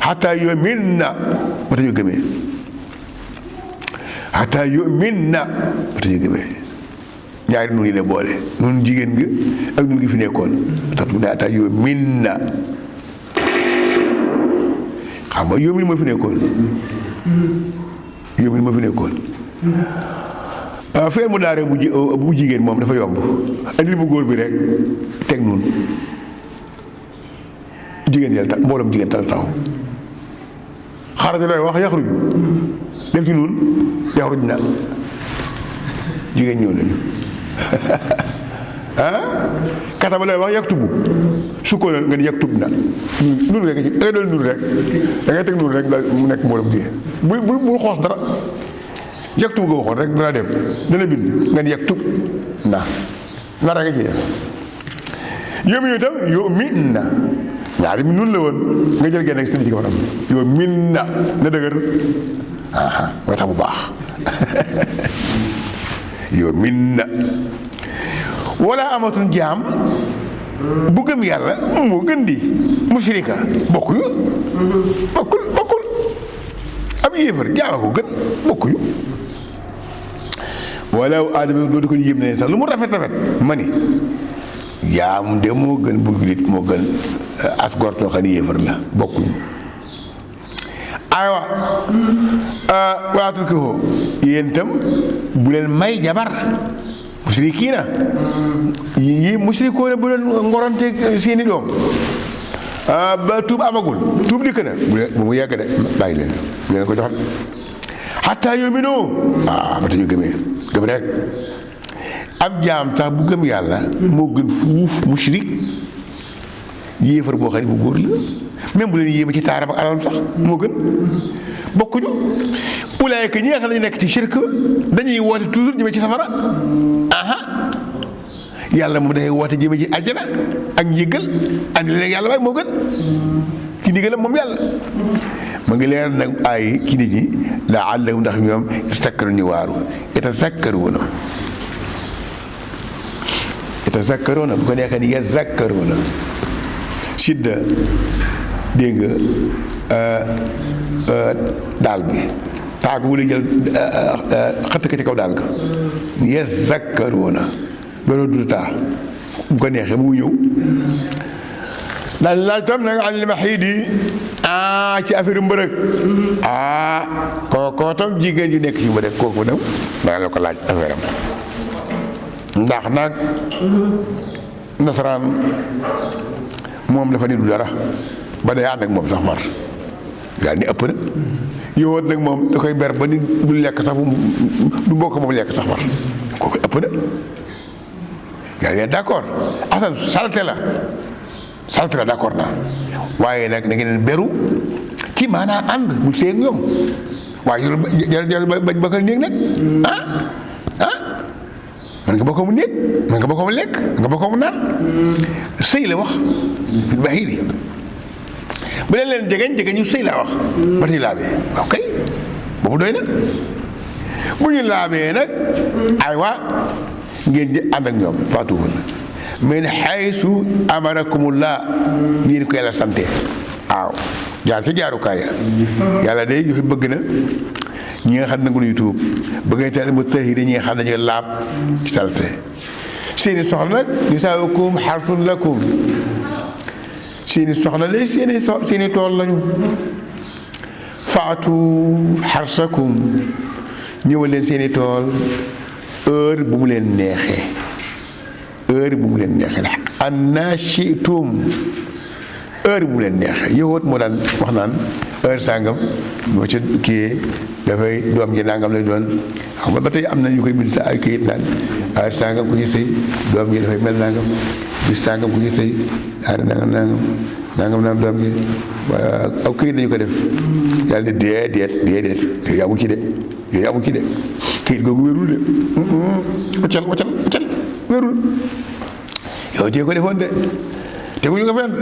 xataa yu'minna ba ta ñu gëmee xataa yu'minna ba ta ñu gëmee ñaari nun yi la boole nun jigéen nga ak nun gi fi nekkoon tax mu ne xataa yu'minna xam nga yu'min moo fi nekkoon yu'min moo fi nekkoon fee mu daaree bu jigéen moom dafa yomb andil bu góor bi rek teg nun jigéen yàlla mbooloom jigéen tal taw xaraju looy wax yaxruju def ci nun yaxruj na jigéen ñëw nañu kataba looy wax yaktubu sukkoo na nga ni yaktub na nun rek da ngay doon nun rek da ngay teg nun rek mu nekk mbooloom jigéen bu xoos dara yaktub nga waxoon rek dana dem dana bind nga ni yaktub na nara nga ci def yóbbu itam yu'min na ñaari mi nun la woon nga jël genn ak sëñ ci ko waram yu'min na dëgër mooy tax bu baax yu'min na wala amatun jaam bu gëm yàlla moo gën di mushrika bokkul ab yéefar jaama ko gën bokkuñu wala aadama doo di ko yéem ne sax lu mu rafet ma ni jaam de moo gën bu julit moo gën asgor soo xam ne yéefar la bokkuñu aywa waatul ko yéen itam bu leen may jabar musrikiina yi musrikoona bu leen ngoronte seeni doom ba tuub amagul tuub dikk na bu mu yegg de bàyyi leen bu leen ko jox xataa yuminu ba te ñu gëm rek ab jaam sax bu gëm yàlla moo gën fuuf mushrik yéefar boo xam ne bu góor la même bu leen yéema ci taaram ak alalam sax moo gën bokkuñu ulaayka ñi nga xam ne nekk ci shirk dañuy woote toujours jëme ci safara yàlla moom dafay woote jëme ci àjjana ak njéggal andi leen yàlla waaye moo gën ci ndigalam moom yàlla ma ngi leer nag ay ci nit ñi laallahum ndax ñoom yastakkaruuna ñu waaru yatazakkaruuna bu ko neexee ni yazakkaruuna sidda dégg nga daal bi taag wula jël xëtt ko ci kaw daal ga yazakkaruuna loolu du taa bu ko neexee mu ñëw daal laaj tam nag anil mahiidi ci affaire mbërëg kookoo tam jigéen ju nekk ci mbërëg kooku dem danga la ko laaj affaire am ndax nag nasaraan moom dafa ni du dara ba day ànd ak moom sax far gaa ni ëpp na yowoot nag moom da koy ber ba ni du lekk sax du bokk moom lekk sax far kooku ëpp na gaa yi d'accord asan salte la d'accord naa waaye nag da ngeen beru ci maanaa ànd bu seeg ñoom waaye jël ba ko néeg nag man nga bokkoo mu néeg man nga bokkoo mu lekk nga bokkoo mu naan sëy la wax fil mahiidi bu leen jegeñ ñu sëy laa wax ba ti laabee waaw kay boobu doy na bu ñu laabee nag aywa ngeen di ànd ak ñoom faatuhun min haysu amarakumullah nii ko yàlla sante waaw jaar ca jaarukaay yàlla day joxe bëgg na ñi nga xam nangu nuy tuub bëgg na mu tahiri ñi nga xam dañuy laab ci salte seeni soxna nag nisaaukum xarsun lakum seeni soxna lay seeni tool lañu faatu xarsakum ñëwal leen seeni tool heure bu mu leen neexee heure bu mu leen neexee anna shi'tum heure bu mu leen neexee yowóot moo daan wax naan heure sàngam moo ca kii dafay doom ji nangam lay doon xam nga ba tey am na ñu koy bind ay kayit naan heure sàngam ku ci sëy doom ji dafay mel nangam bis sàngam ku ci sëy daal nangam doom ji aw kayit dañu ko def yàlla ne déedéet yooyu amu ci de kayit googu wérul de waccal wérul yow tee ko defoon de teguñu ko fenn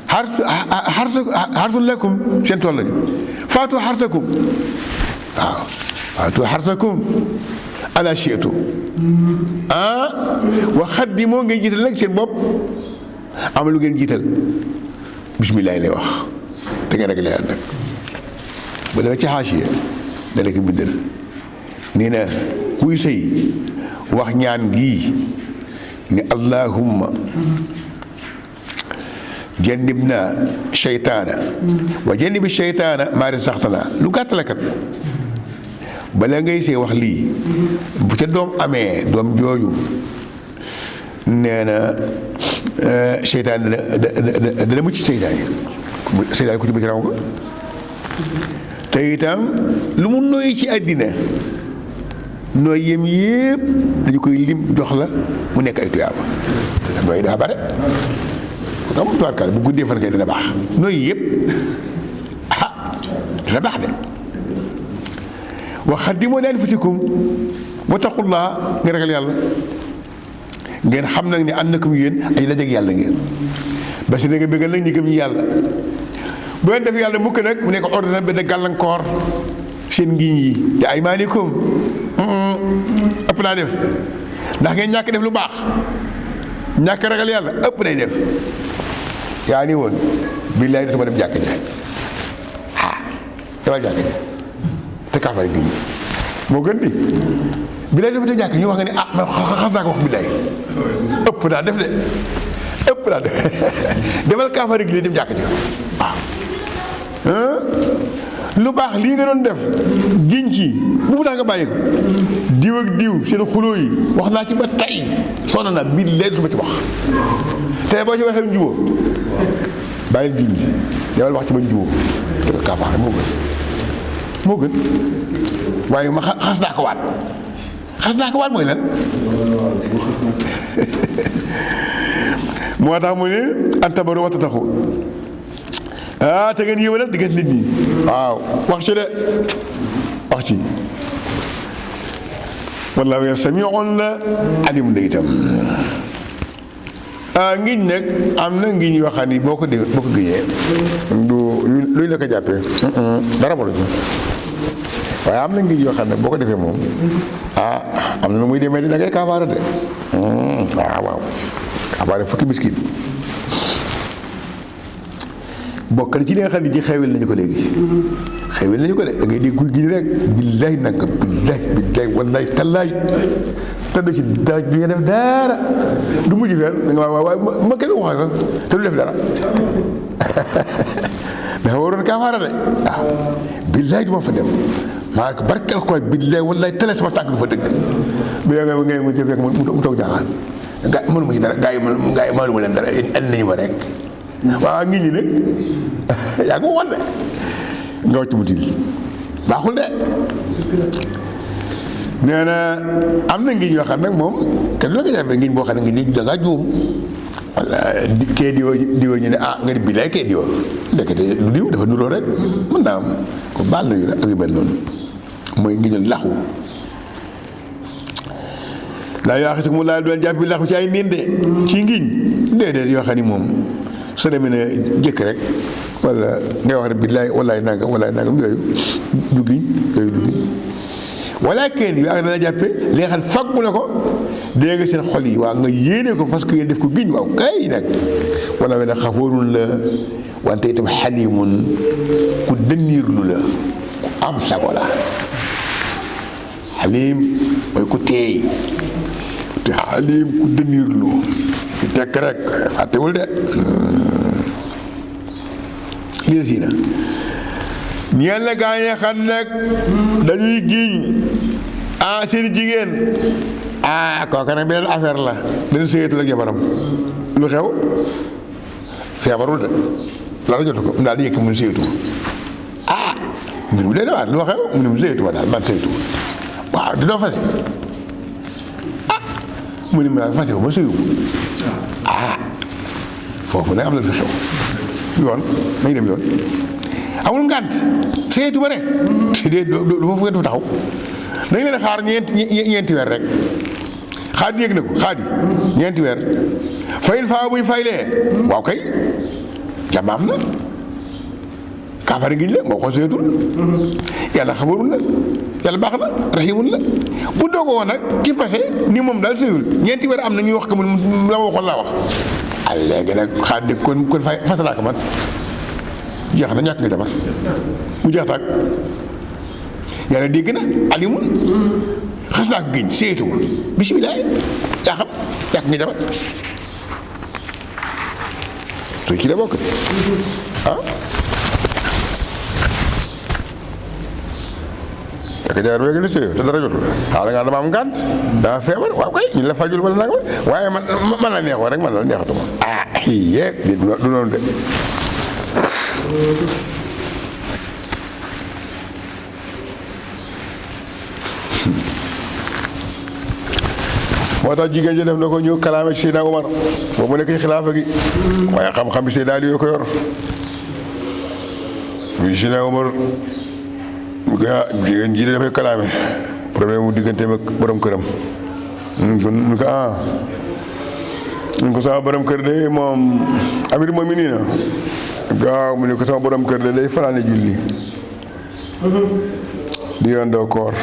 xarsun lakum seen tool lañu faatu xarsakum waaw faatu xarsakum ala shi'tum wa xaddimoo ngeen jiital nag seen bopp am lu ngeen jiital bismillah lay wax te ngeen rek leeral nag bu demee ci xaasiya da la ko bindal nee na kuy sëy wax ñaan gii ni allahumma jannibna sheytaana wa jannibi sheytaana maa razaqtanaa lu gàtt la kat bala ngay see wax lii bu ca doom amee doom jooju nee na seytaan dana mucc seytaan ku ci bëgg raw ko te itam lu mu noyyi ci àddina nooy yem yépp dañu koy lim jox la mu nekk ay tuyaaba nooy daa bare xam nga tuwaat bu guddee fan kay dina baax nooy yëpp dina baax de wa xaddimoo li anfusikum wattaqullaa nga ragal yàlla ngeen xam nag ne annakum yéen ay dajeek yàlla ngeen ba si na nga bëggal nag ñi gëm ñi yàlla bu leen def yàlla mukk nag mu nekk ordre benn gàllankoor seen ngiñ yi te aymaanikum ëpp naa def ndax ngeen ñàkk def lu baax ñàkk ragal yàlla ëpp nay def yaa ni woon billaay dootuma dem jàkk ja demal jàkk ja te kaafare nit ñi moo gën di billaay dootuma dem jàkk ñu wax nga ne man xas naa ko wax billaay ëpp naa def de ëpp naa def demal kaafare gi dem jàkk ja waaw lu baax lii nga doon def giñ ci bu mu tax nga bàyyi ko diw ak diw seen xuloo yi wax naa ci ba tey sonn naa bii léegi du ma ci wax te boo ci waxee njubóo bàyyil giñ ji demal wax ci ba njubóo te ko kaafaare moo gën waaye ma xas naa ko waat mooy lan moo tax mu ne antabaru wa tattaxu te ngeen yéwénal diggante nit ñi waaw wax ci de wax ci wallaahu samiun la alim la itam ngiñ nag am na ngiñ yoo xam ni boo ko giñee du luñ la ko jàppee dara boolu ci waaye am na ngiñ yoo xam ne boo ko defee moom am na nu muy demee di da ngay kaafaara de waaw kaafaara fukki miskin bokk na ci li nga xam ne ji xewil nañu ko léegi xewil nañu ko de da ngay dégg guy gi rek billaay nanga billaay wallaay tallaay te du ci daaj du nga def dara du mujj fenn da nga waaye ma kenn waxal te du def dara dafa waroon kaafaara de waaw billaay du ma fa dem maa ko barkeel ko billaay wallaay tele sama tànk du fa dëgg bu yaa ngay mu ci fekk mu toog jaaxaan gaa mënu ma ci dara gaa yi mënu ma leen dara andi nañu ma rek waaw ngi ñi nag yaa ko waxoon de nga wàcc mu tiil baaxul de nee na am na ngiñ yoo xam nag moom kenn du la ko jàppee ngiñ boo xam ne ngi ni da ngaa juum wala kee diwa ñu ne nga ni billaay kee diwa ndekete lu diw dafa nuroo rek mën naa am ko baal nañu la ak yu mel noonu mooy ngiñal laxu laa yoo xam mu laa doon jàpp bi laxu ci ay niin de ci ngiñ déedéet yoo xam ni moom soo demee ne jëkk rek wala ngay wax rek billaay wallaay nangam yooyu du giñ walakin yu ak dana jàppe li nga xam faggu na ko dégg nga seen xol yi waaw nga yéene ko parce que yéen def ko giñ waaw kay nag wala wala xafoorun la wante itam xalimun ku dënniirlu la ku am sago la xalim mooy ku teey te xalim ku dënniirlu ku tekk rek fàttewul de lii si na ñeen la gaa yi xam nag dañuy giñ seen jigéen kooka nag beneen affaire la dañu séyetul ak jabaram lu xew feebarul de la jotu ko mu daal di yëkk mu ne séyetu mbir mi day na waat lu xew mu ne mu séyetu daal man séyetu waaw dinoo fase mu ne mu daal fase wu ma séyu foofu nag am na lu fi xew yoon nañ dem yoon amul ngànt seetu ba rek de du ma fu taxaw dañ leen xaar ñeenti weer rek xaadi yëg na ko xaadi ñeenti weer fayin faa buñ faylee waaw kay jàmm am na kaafara ngiñ la moo ko seetul yàlla xamarul la yàlla baax na raximun la bu dogoo nag ci passé ni moom daal sëyul ñeenti weer am na ñuy wax ko mu la ma waxoon laa wax léegi nag xaadi kon fasalaa ko man jeex na ñàkk nga jabar mu jeex taag yàlla dégg na alimun xas naa ko génn seetu ma bisimilah yaa xam ñàkk nga jabar soo ci la bokk takk jabar léegi ni séyo te dara jotul xaala nga dama am ngànt dama feebar waaw kay ñu la fajul wala nanga waaye man la neexoo rek man la neexatuma yee du noonu de moo tax jigéen ji def na ko ñëw kalaame ci Seydina Omar boobu mu nekk ci xilaafa gi waaye xam-xam bi Seydina Ali yoo ko yor muy Seydina Omar mu ko jigéen ji dafay kalaame problème mu digganteem ak borom këram mu ko ñu ko sama borom kër de moom amir moom mi nii na gaaw mu ne ko sama borom kër de day fanaane julli di yondoo koor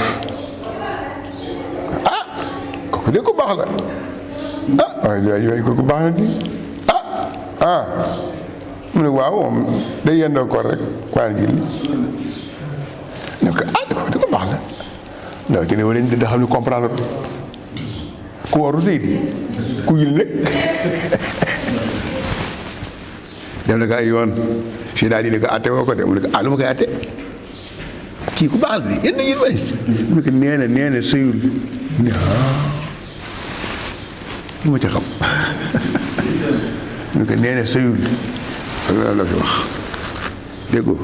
kooku de ko baax la waaye kooku baax na di mu ne waaw moom day yendoo koor rek fanaane julli ne ko kooku de ko baax la ndaw ci ne wala ñu da xam ne comprendre ku waru sëy ku julli nag def na ko ay yoon si daal di ne ko atte woo ko de mu ne ko lu ma koy atte kii ku baax la yéen nañu may mu ne ko nee na sëyul ne lu ma ci xam mu ne ko nee na sëyul loolu la fi wax déggoo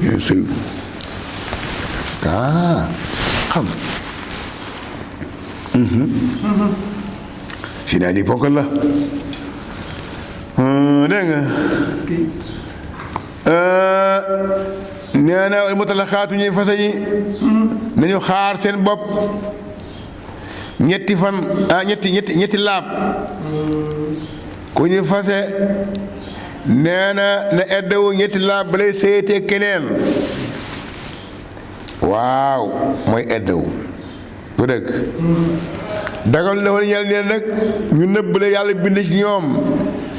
nee na sëyul xam si daal di ponkal la dégg nga nee na mutalaxaatu ñuy fase yi nañu xaar seen bopp ñetti fan ñetti laab ku ñu fase nee na eddawu ñetti laab balay séyatee keneen waaw mooy eddawu bu dëgg dagal la woon yàlla neen nag ñu nëbb la yàlla bind ci ñoom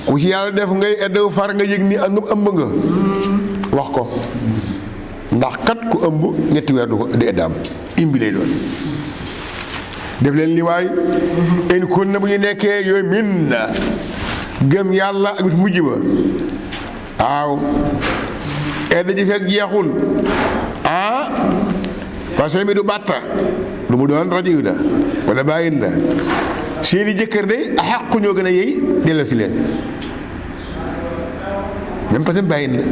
ku ci yàlla def ngay eddawu far nga yëg ni ak nga ëmb nga wax ko ndax kat ku ëmb ñetti weer du ko di eddaam imbi lay doon def leen li waay in kun na bu ñu nekkee yooyu min na gëm yàlla ak bis mujj ba waaw edda ji fekk jeexul parce que mi du bàtta lu mu doon rajo yu la wala bàyyin la seeni jëkkër de a xàqu ñoo gën a yey delloo si leen même parce que bàyyin la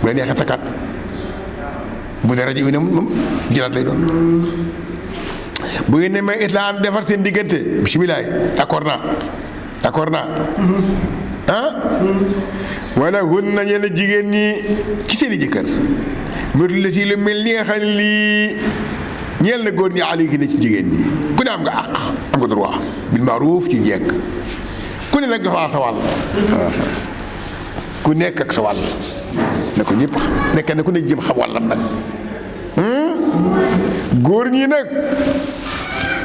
bu la neexee takkaat bu dee rajo yu ne moom jëlaat lay doon bu ngeen demee islam defar seen diggante bisimilah d'accord naa wala hun na ñenn jigéen ñi ci seeni jëkkër motul la si lu mel ni nga xam ne lii ñeel na góor ñi aliki ne ci jigéen ñi ku ne am nga àq am nga droit bil maaruf ci njekk ku ne nag dafa sa wàll ku nekk ak sa wàll ne ko ñëpp nekk na ku ne jëm xam wàllam nag góor ñi nag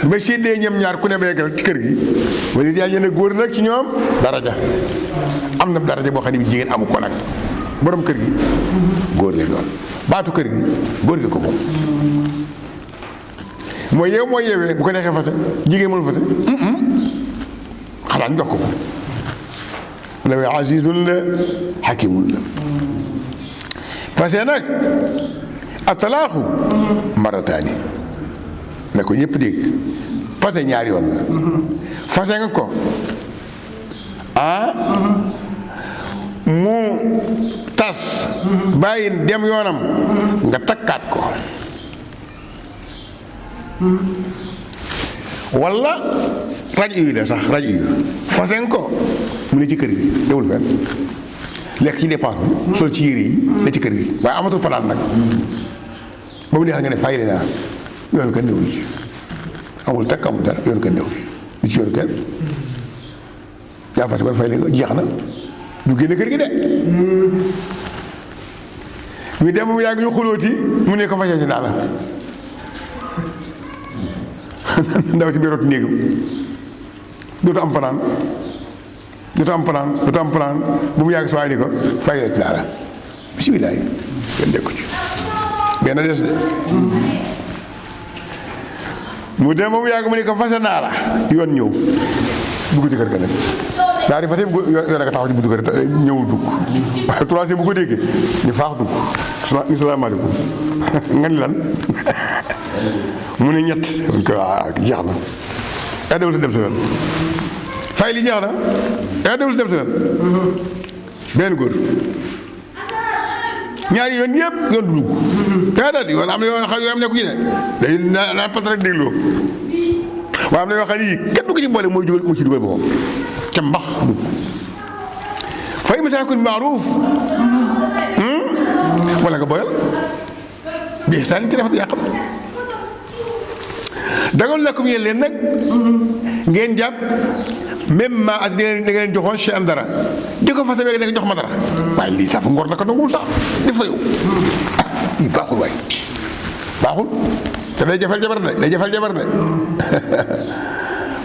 bu ma séddee ñoom ñaar ku ne beegal ci kër gi wala yàlla ne góor nag ci ñoom daraja am na daraja boo xam ne bi jigéen amu ko nag borom kër gi góor lay doon baatu kër gi góor gi ko moom mooy yeew mooy yeewee bu ko neexee fase jigéen mënu fase xanaa ñu jox ko la way azizun la hakimun la fase nag atalaaxu marataani na ko ñëpp dégg fase ñaari yoon la fase nga ko mu tas bàyyi dem yoonam nga takkaat ko walla raj yi la sax raj yi fase nga ko mu ne ci kër gi dewul fenn lekk ci dépense bi sol ci yére yi ne ci kër gi waaye amatul fanaan nag ba mu neexal nga ne fayli naa yoonu kenn newu ci amul takk amul dara yoonu kenn newu ci ci yoonu kenn yaa fase ba fay li nga jeex na du génn kër gi de ñu dem mu yàgg ñu xulóoti mu ne ko fase ci naa la ndaw si biirooti néegam dootu am fanaan bu mu yàgg si waay ni ko fay la ci naa la bisimilah kenn dekku ci benn des de mu dem ba mu yàgg mu ne ko fase naa la yoon ñëw dugg ci kër ga nag daal di fase yoon nga taxaw ci buntu kër ñëwul dugg waaye troisième bu ko déggee ñu faax dugg ni salaamaaleykum nga ni lan mu ne ñett mun ko jeex na eddewul si dem sa yoon fay li jeex na eddewul si dem sa yoon benn góor ñaari yoon yëpp yoon du dugg déedéet yoon am na yoo xam yoo am nekku ci de day naan pat rek dégloo waaye am na yoo xam ne yii kenn du ko ci boole mooy dugal mu ci dugal boppam ca mbax dugg fa imsaakun bi ma'ruuf wala nga boyal bi ihsaan ci rafet yaa xam dagal lakum yéen leen nag ngeen jàpp même ma ak da ngeen joxoon ci am dara di ko fase nekk jox ma dara waaye lii sax ngor naka nangul sax di fa yow lii baaxul waay baaxul te day jafal jabar de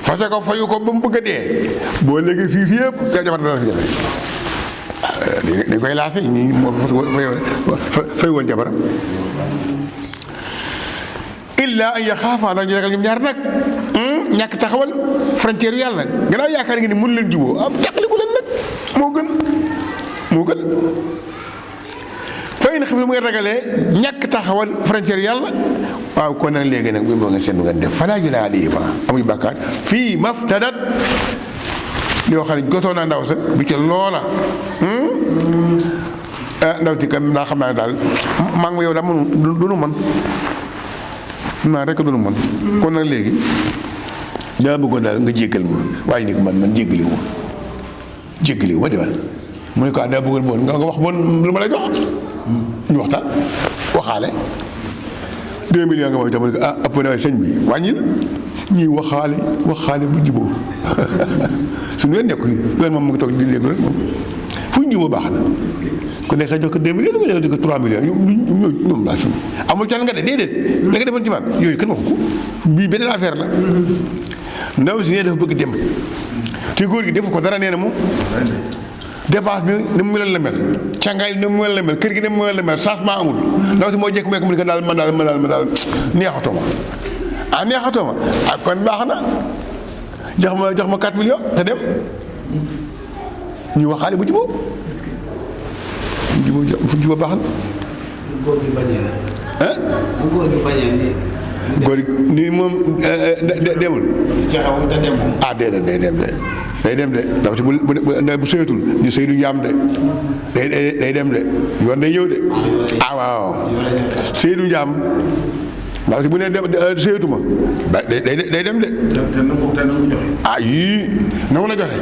fase ko fayu ko ba mu bëgg a dee boo léegi fii yëpp te jabar dana fi jafe dañ koy laase ñi moo fay woon jabar illa an yaxaafa ndax ñu ragal ñoom ñaar nag ñàkk taxawal frontière yu yàlla nag gannaaw yaakaar nga ni mënu leen juboo am jàqaliku leen nag moo gën fa in xiftum mu ngeen ragalee ñàkk taxawal frontière yu yàlla waaw kon nag léegi nag bu ngeen seet bu ngeen def falaa junaaha alayhimaa amuñu bàkkaar fii maftadat yoo xam ne gotoo naa ndaw sa bi ca loola ndaw si kan daa xam naa ne daal maa ngi ma yow daa mënu du nu mën naa rek du nu mën kon nag léegi daa bëggoon daal nga jéggal ma waaye ni ko man jéggaliwu ma demal mu ne ko daa bëggoon bon nga wax bon lu ma lay jox ñu waxtaan waxaale 2 millions nga ma itam mu ne ko ëpp na waaye sëñ bi wàññil ñuy waxaale bu juboo suñu yoon nekku yoon moom mu ngi toog di déglu rek moom fu ñu juboo baax na ku nekk jox ko 2 millions du ko jox ko 3 millions ñoom laa suñu amul can nga de déedéet la nga defoon ci man yooyu kenn waxu ko bii beneen affaire la ndaw si nee dafa bëgg dem te góor gi defu ko dara nee na moom dépense bi ni mu meloon la mel càngaay bi ni mu meloon la mel kër gi ni mu meloon la mel changement amul ndaw si moo jekk meek mu ne ko daal man daal neexatoo ma kon baax na jox ma 4 millions te dem ñu waxaale bu juboo fu juboo baax na. góor gi bañee la. bu góor gi bañee nii. góor gi nii moom demul. joxewul te dem moom. déedéet day dem de ndaw si bu sëyatul di sëy du njaam de day dem de yoon day ñëw de. waaw sëy du njaam. ndaw si bu nee dem sëyatuma day dem de. te nangu joxe. yii nangu la joxe.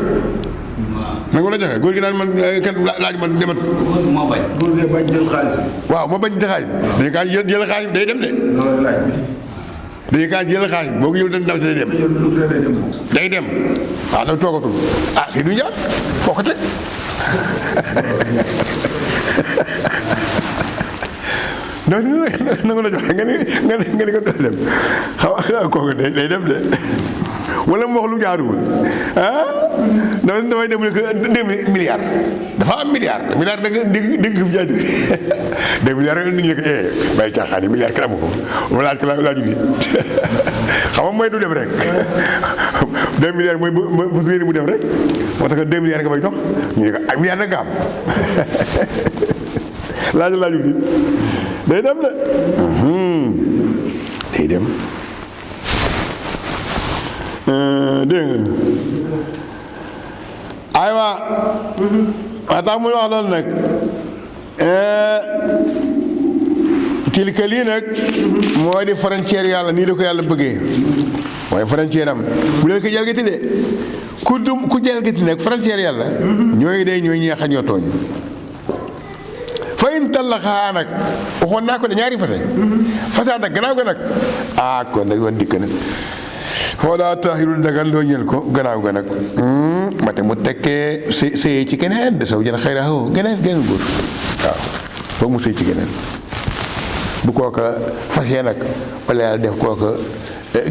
nangu la joxe góor gi naan man kenn laaj ma demat. góor moo bañ. góor gi bañ jël xaalis. waaw moo bañ jël xaalis dañu kaa jël xaalis day dem de. dañu kaa jël xaalis boo ko jël ndaw si day dem. day dem waaw da toogatul si du njaam foo ko teg donc nangu la joxe nga ni ko doo dem xam kooku day dem de wala mu wax lu jaaruwul damay dem ne que 2 milliards dafa am milliard da nga dégg fi jaay 2 milliards nit ñi ko bay caaxaan milliard kenn amu ko wala laaju nit xam nga mooy du dem rek 2 milliards mooy bu su mu dem rek moo tax que 2 milliards nga may jox ñu ne ko ay milliards nga am laaju nit day dem de day dem dégg nga aywa tax muy wax loolu nag tilka lii nag moo di frontière yàlla nii la ko yàlla bëggee mooy frontière am bu leen ko jalgati de ku jalgati nag frontière yàlla ñooy ñeex a ñoo tooñ fa in tallaxaa nag waxoon naa ko de ñaari fase nag gannaaw ga nag kon nag yoon dikk na xoolaa taxirul dagal loo ñël ko gannaaw ga nag mate mu tekkee sëy ci keneen de saw jën xëy na geneen góor waaw foog mu sëy ci keneen bu kooka fasee nag wala yàlla def kooka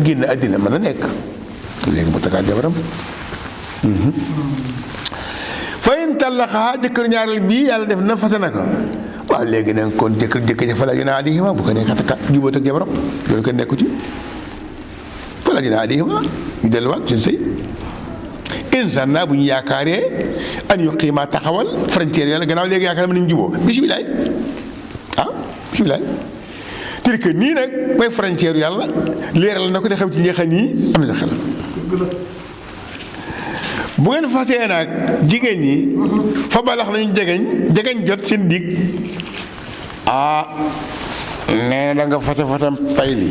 génn àddina mën a nekk léegi mu takkaat jabaram fa in tallaxaa jëkkër ñaareel bii yàlla def na fase na ko waaw léegi nag kon jëkkër ja fa la junaa alayhima bu ko nekk takka jubóot ak jabaram loolu ko nekku ci fa la junaa alayhima ñu delluwaat seen sëy insaan naa bu ñu yaakaaree an yuqiima taxawal frontière yàlla gannaaw léegi yaakaar mën nañu jubóo bisimilaay bisimilaay tilka nii nag mooy frontière yàlla leeral na ko di xam ci ñeexan yi am na xel bu ngeen fasee nag jigéen ñi fa balax nañu jegeñ jot seen dig nee na nga fasam pay li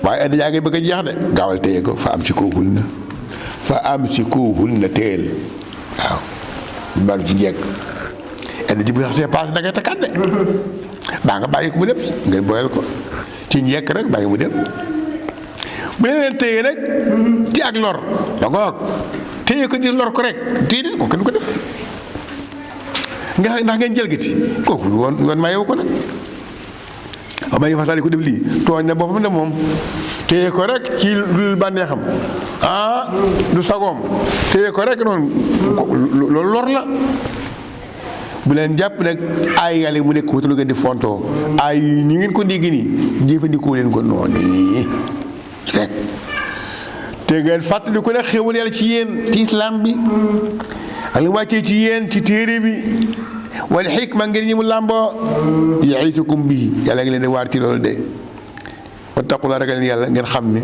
waaye adda yaa ngi bëgg a jeex de gaawal téye ko fa am si kuuhul na téel waaw bu baax ci njekk adda ji bu xasee paase da ngay takkaat de baa nga bàyyi ko mu dem ngeen boyal ko ci njekk rek bàyyi mu dem bu leen téye nag ci ak lor ba ngoog téye ko di lor ko rek téye ko kenn ko def ndax ngeen jëlgati kooku yoon mayewu ko nag waaw may fasali ko def lii tooñ na boppam ne moom téye ko rek ci lu bànneexam du sagoom téye ko rek noonu loolu lor la bu leen jàpp nag ay yàlla mu nekk wutu lu ngeen di fontoo ay ni ngeen ko dégg nii jëfandikoo leen ko noonu rek te ngeen fàttali ko nag xéwal yàlla ci yéen ci islam bi ak li wàccee ci yéen ci téere bi wala xikma ngeen ñi mu làmboo yaisukum bii yàlla ngi leen di waar ci loolu de wattaqullah ragal leen yàlla ngeen xam ne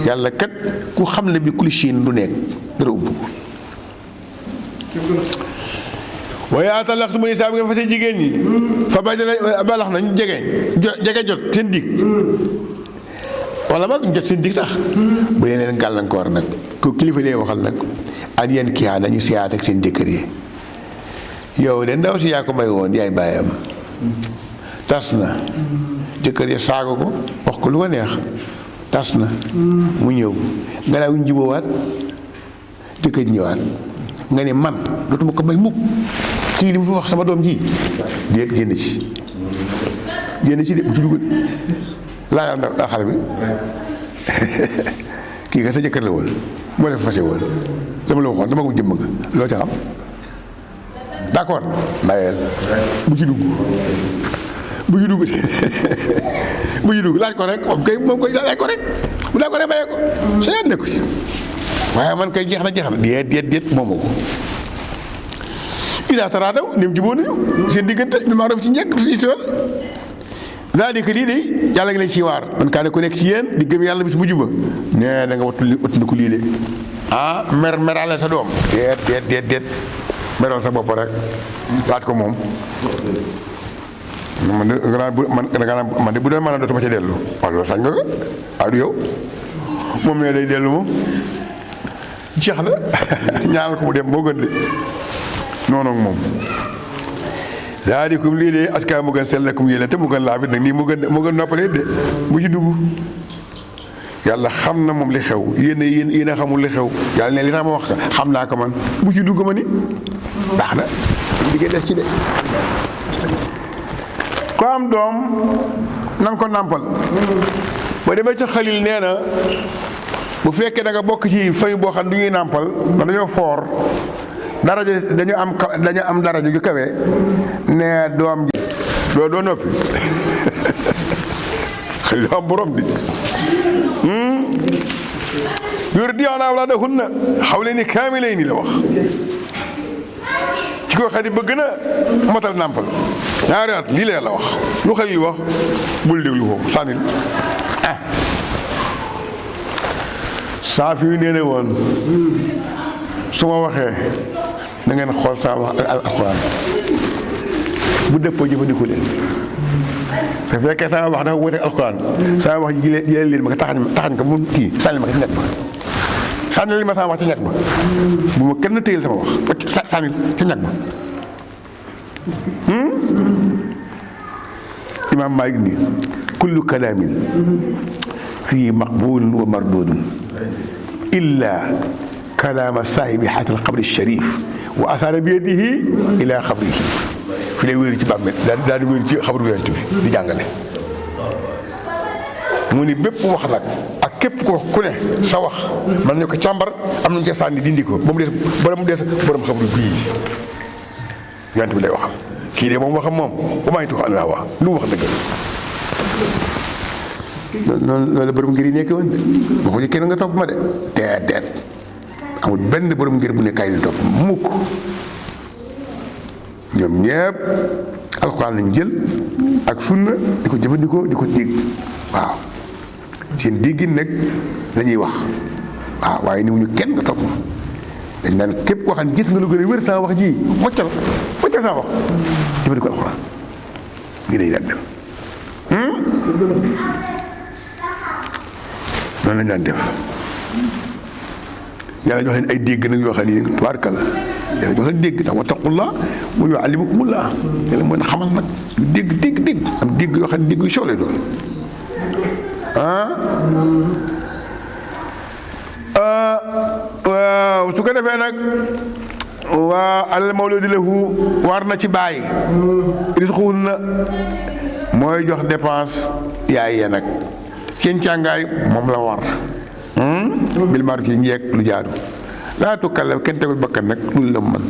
yàlla kat ku xam ne bi kulli shay'in du nekk dara ubbu ko waaye atalaxtu mu nisaa bi ngeen fase jigéen ñi fa balax na ñu jege jot seen dig wala mag ñu jot seen dig sax bu leen gàllankoor nag ko kilifa dee waxal nag ak yéen kii nañu siyaat ak seen jëkkër yi yow de ndaw si yaa ko may woon yaay bàyyam tas na jëkkër ya saago ko wax ko lu ko neex tas na mu ñëw nga laa wuñ jubóowaat jëkkër ñëwaat nga ne man dootuma ko may mukk kii li mu fi wax sama doom ji déet génn ci de bu ci dugg laajal ndaw xale bi kii nga sa jëkkër la woon moo la fase woon dama la waxoon dama ko jëmm nga loo ca xam d'accord mayel bu ci dugg bu ci dugg laaj ko rek moom koy laaj ko rek bu laaj ko rek mayee ko sa yoon nekku ci waaye man kay jeex na déet moomu ko isa taraadaw nim jubóo nañu seen diggante bi maa def ci njëkk ci tool zaalika lii de yàlla ngi leen ci waar man kaa ne ku nekk ci yéen di gëm yàlla bis bu juba nee na nga wattu ko lii de merale sa doom déet meroon sa bopp rek laaj ko moom man de bu doon mën a dootuma ca dellu waaw loolu sañ nga ko waaw du yow moom ne day dellu moom jeex na ñaanal ko mu dem moo gën de noonu ak moom zaalikum lii de aska mu gën sellakum yéen te mu gën laabit nag nii mu gën noppalee de bu ci dugg yàlla xam na moom li xew yéen a xamul li xew yàlla ne li tax ma wax xam naa ko man bu ci dugg ma ni baax na liggéey des ci de ku am doom na nga ko nàmpal boo demee ca Xalil nee na bu fekkee da nga bokk ci famille boo xam ne du ñuy nàmpal ndax dañoo foor daraja dañu am daraja ju kawe ne doom ji doo noppi Xalil am borom di yurdi'na awlaadahunna hawlayni kaamilayni la wax ci ko xam ne bëgg na matal nàmpal ñaari at lii la wax lu Xalil wax bul déglu foofu sànnil Saafi yu nee ne woon su ma waxee na ngeen xool saa wax ak alxuraan bu dëppoo jëfandikoo leen su fekkee saa wax dafa wuteeg alxuraan saa wax ji jëlee leen ma ko taxañ ko mu kii sànni ma ko ci ñett ba sànni li ma saa wax ci ñett ba bu ma kenn téyel sama wax sànni ci ñett ba imaam Maalik ni kullu kalaamin fii maqbuulun wa marduudun illa kalaama saahibi haazal qabri sharif wa asaara bi yadihi ila xabrihi fi lay wéeru ci bàmmeel daal di wéeru ci xabru yonent bi di jàngale mu ni bépp wax nag ak képp ko ku ne sa wax man ñu ko càmbar am nañu ca sànni dindi ko ba mu des borom xabru bii yonent bi lay waxal kii de moom waxam moom ba maa ngi tuux àll wax lu mu wax dëgg noonu la borom ngir yi nekk woon de waxuñu kenn nga topp ma de deet amul benn borom ngir bu ne kaay li topp mukk ñoom ñëpp alxuraan lañ jël ak sunna di ko jëfandikoo di ko dégg waaw seen déggin nag la ñuy wax waaw waaye niwuñu kenn nga topp ma dañ naan képp koo xam ne gis nga lu gën a wér sama wax ji woccal sama wax jëfandikoo alxuraan ngi day daan dem noonu lañ daan def yàlla jox leen ay dégg nag yoo xam ne tubaarkalla yàlla jox leen dégg ndax wattaqullah wa yuallimukumullah yàlla mooy na xamal nag yu dégg am dégg yoo xam ne dégg yu soo lay doon waaw su ko defee nag waa al mawludi lahu war na ci bàyyi risquhunna mooy jox dépense yaay ya nag seen càngaay moom la war bil ma'ruf ci njekk lu jaadu laa tukallaf kenn tegul bakkan nag lu la mën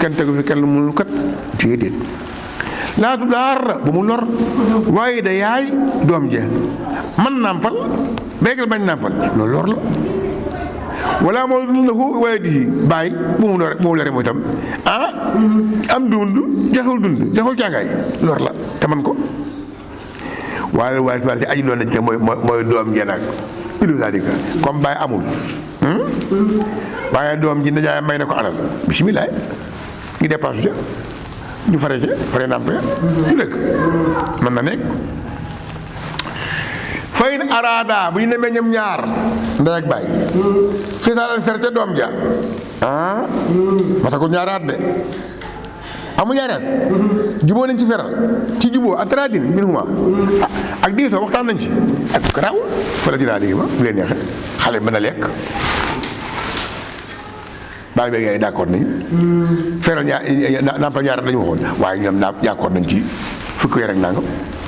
kenn tegul fi kenn lu mënul kat déedéet laa tu daar bu mu lor waaye da yaay doom ja man nàmpal béykat bañ nàmpal loolu lor la wala moo dund la fu waaye di bàyyi bu mu lore mooy tam am dund joxul càngaay lor la te man ko waaye ci aji doon nañ ko mooy doom ja nag ilu sadika comme bàyyi amul waaye doom ji ndajaay may na ko alal bisimilah ngi dépense ja ñu fare ca fare nàmp ya ñu dëkk mën na nekk fayin araada bu ñu nemee ñoom ñaar ndey ak bàyyi fii saa leen fer ca doom ja masakul ñaaraat de amul ñaaraat juboo nañ ci feral ci juboo atradin minhuma ak diisoo waxtaan nañ ci ak raw fa la dinaa léegi ma bu leen neexee xale mën a lekk bàyyi beeg yaay d'accord nañu feral nàmpal ñaaraat la ñu waxoon waaye ñoom d'accord nañ ci fukki weer ak nangam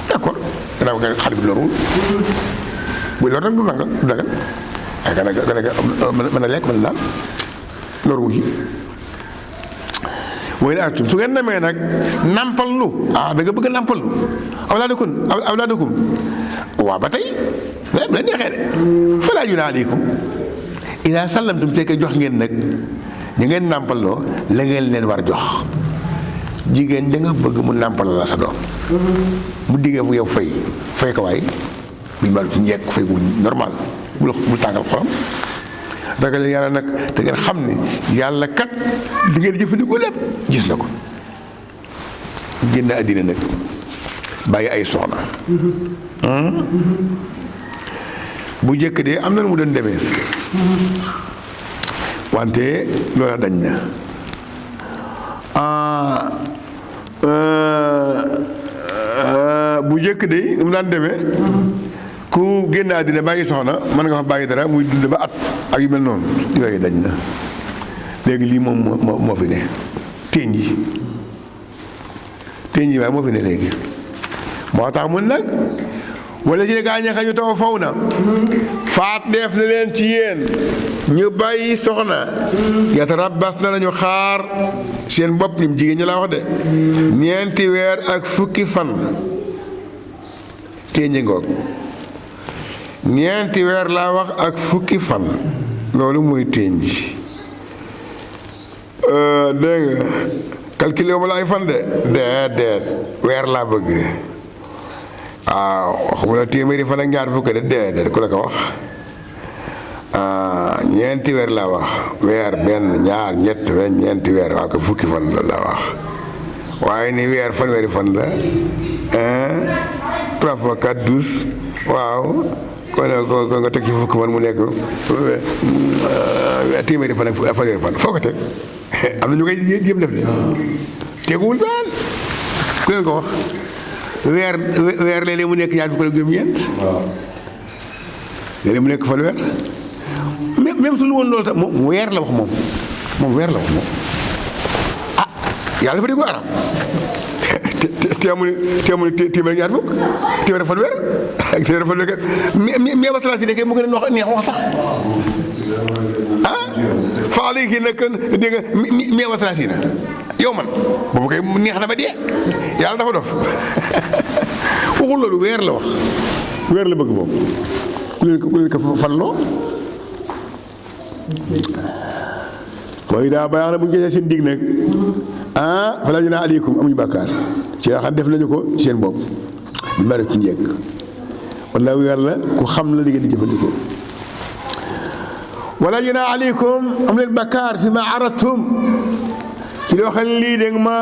d'accord gannaaw nga xale bi lorul bu lor nag du dagal waaye gën mën a lekk mën a naan loru yi mooy artum su ngeen demee nag nàmpal lu da nga bëgg a nàmpal lu awlaadakum waaw ba tey bu leen neexee de falaa junaaha aleykum idaa sallamtum fekkee jox ngeen nag ñu ngeen nàmpalloo la ngeen leen war jox jigéen da nga bëgg mu nàmpal la sa doom mu diggee fu yow fay ko waay buñ balu ci njekk fay bu normal bul tàngal xolam ragal yàlla nag te ngeen xam ne yàlla kat di ngeen jëfandikoo lépp gis na ko génn àddina nag bàyyi ay soxna bu njëkk de am na nu mu doon demee wante loola dañ na bu njëkk de nu mu daan demee ku génn àddina bàyyi soxna mën nga fa bàyyi dara muy dund ba at ak yu mel noonu yooyu dañ na léegi lii moom moo fi ne téeñ yi waaye moo fi ne léegi moo tax mun nag wala ci gaa ña ñu taw faw na faat def na leen ci yéen ñu bàyyi soxna yatarabbas na lañu xaar seen bopp ñum jigéen ñi laa wax de ñeenti weer ak fukki fan téeñi ngoog ñeenti weer laa wax ak fukki fan loolu muy téeñ ji dégg nga calculé ma la ay fan de déedéet weer laa bëgg waaw waxuma la téeméeri fan ak ñaar fukki de déedéet ku la ko wax ñeenti weer laa wax weer benn ñaar ñett ñeenti weer waaw ko fukki fan la laa wax waaye ni weer fanweeri fan la 3 fois 4 12 waaw kon nga teg ci fukki fan mu nekk téeméeri fan ak fanweeri fan foo ko teg am na ñu koy jéem def de teguwul fenn ku leen ko wax weer léeg-léeg mu nekk ñaar fukki ak juróom-ñeent léeg-léeg mu nekk fanweer même su lu woon loolu sax moom weer la wax moom weer la wax moom ah yàlla dafa déglu arab te amul téeméer ñaar fukk téeméer fanweer ak téeméer fanweer mais wasalaas yi nekkee mu gën a neex wax sax ah faa léegi nag dégg nga mais wasalaas yi na yow man boobu kay neex na ba dee yàlla dafa dof waxul loolu weer la wax weer la bëgg moom ku leen ko fanloo mooy daa baax na bu ñu gisee seen dig nag falaa junaaha aleykum amuñu bàkkaar ci nga xam def nañu ko ci seen bopp bi ma rek ci njëkk wallaahu yàlla ku xam la li ngeen di jëfandikoo wala junaaha aleykum am leen bàkkaar fi ma aratum ci loo xam ne lii dégg ma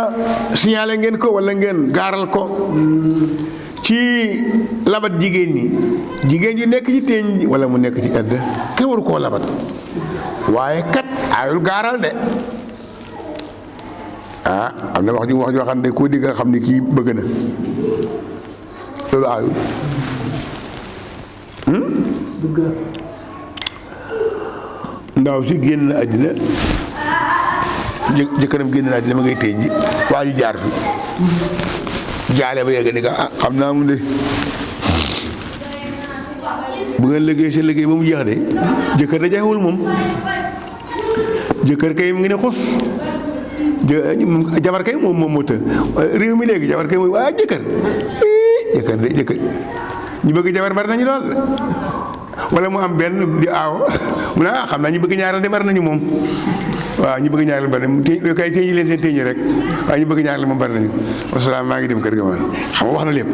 signalé ngeen ko wala ngeen gaaral ko ci labat jigéen ñi jigéen ji nekk ci téeñ wala mu nekk ci ëdd kenn waru koo labat waaye kat aayul gaaral de am na wax joo xam ne koo dégg nga xam ne kii bëgg na loolu aayul ndaw si génn na àddina jëkkëram génn na àddina ma ngay téeñ ji waa ji jaar fi jaale ba yegg ni ka xam naa mu de bu ngeen liggéey seen liggéey ba mu jeex de jëkkër da jafewul moom jëkkër kay mu ngi ne xus jabar kay moom moo të réew mi léegi jabar kay mooy waa jëkkër ñu bëgg jabar bari nañu lool wala mu am benn di aaw mu ne xam naa ñu bëgg ñaareel de bari nañu moom waaw ñu bëgg ñaareel bari nañu té kay téeñi leen seen téeñi rek waaye ñu bëgg ñaareel moom bari nañu wasalaam maa ngi dem kër ga ma xam nga wax na lépp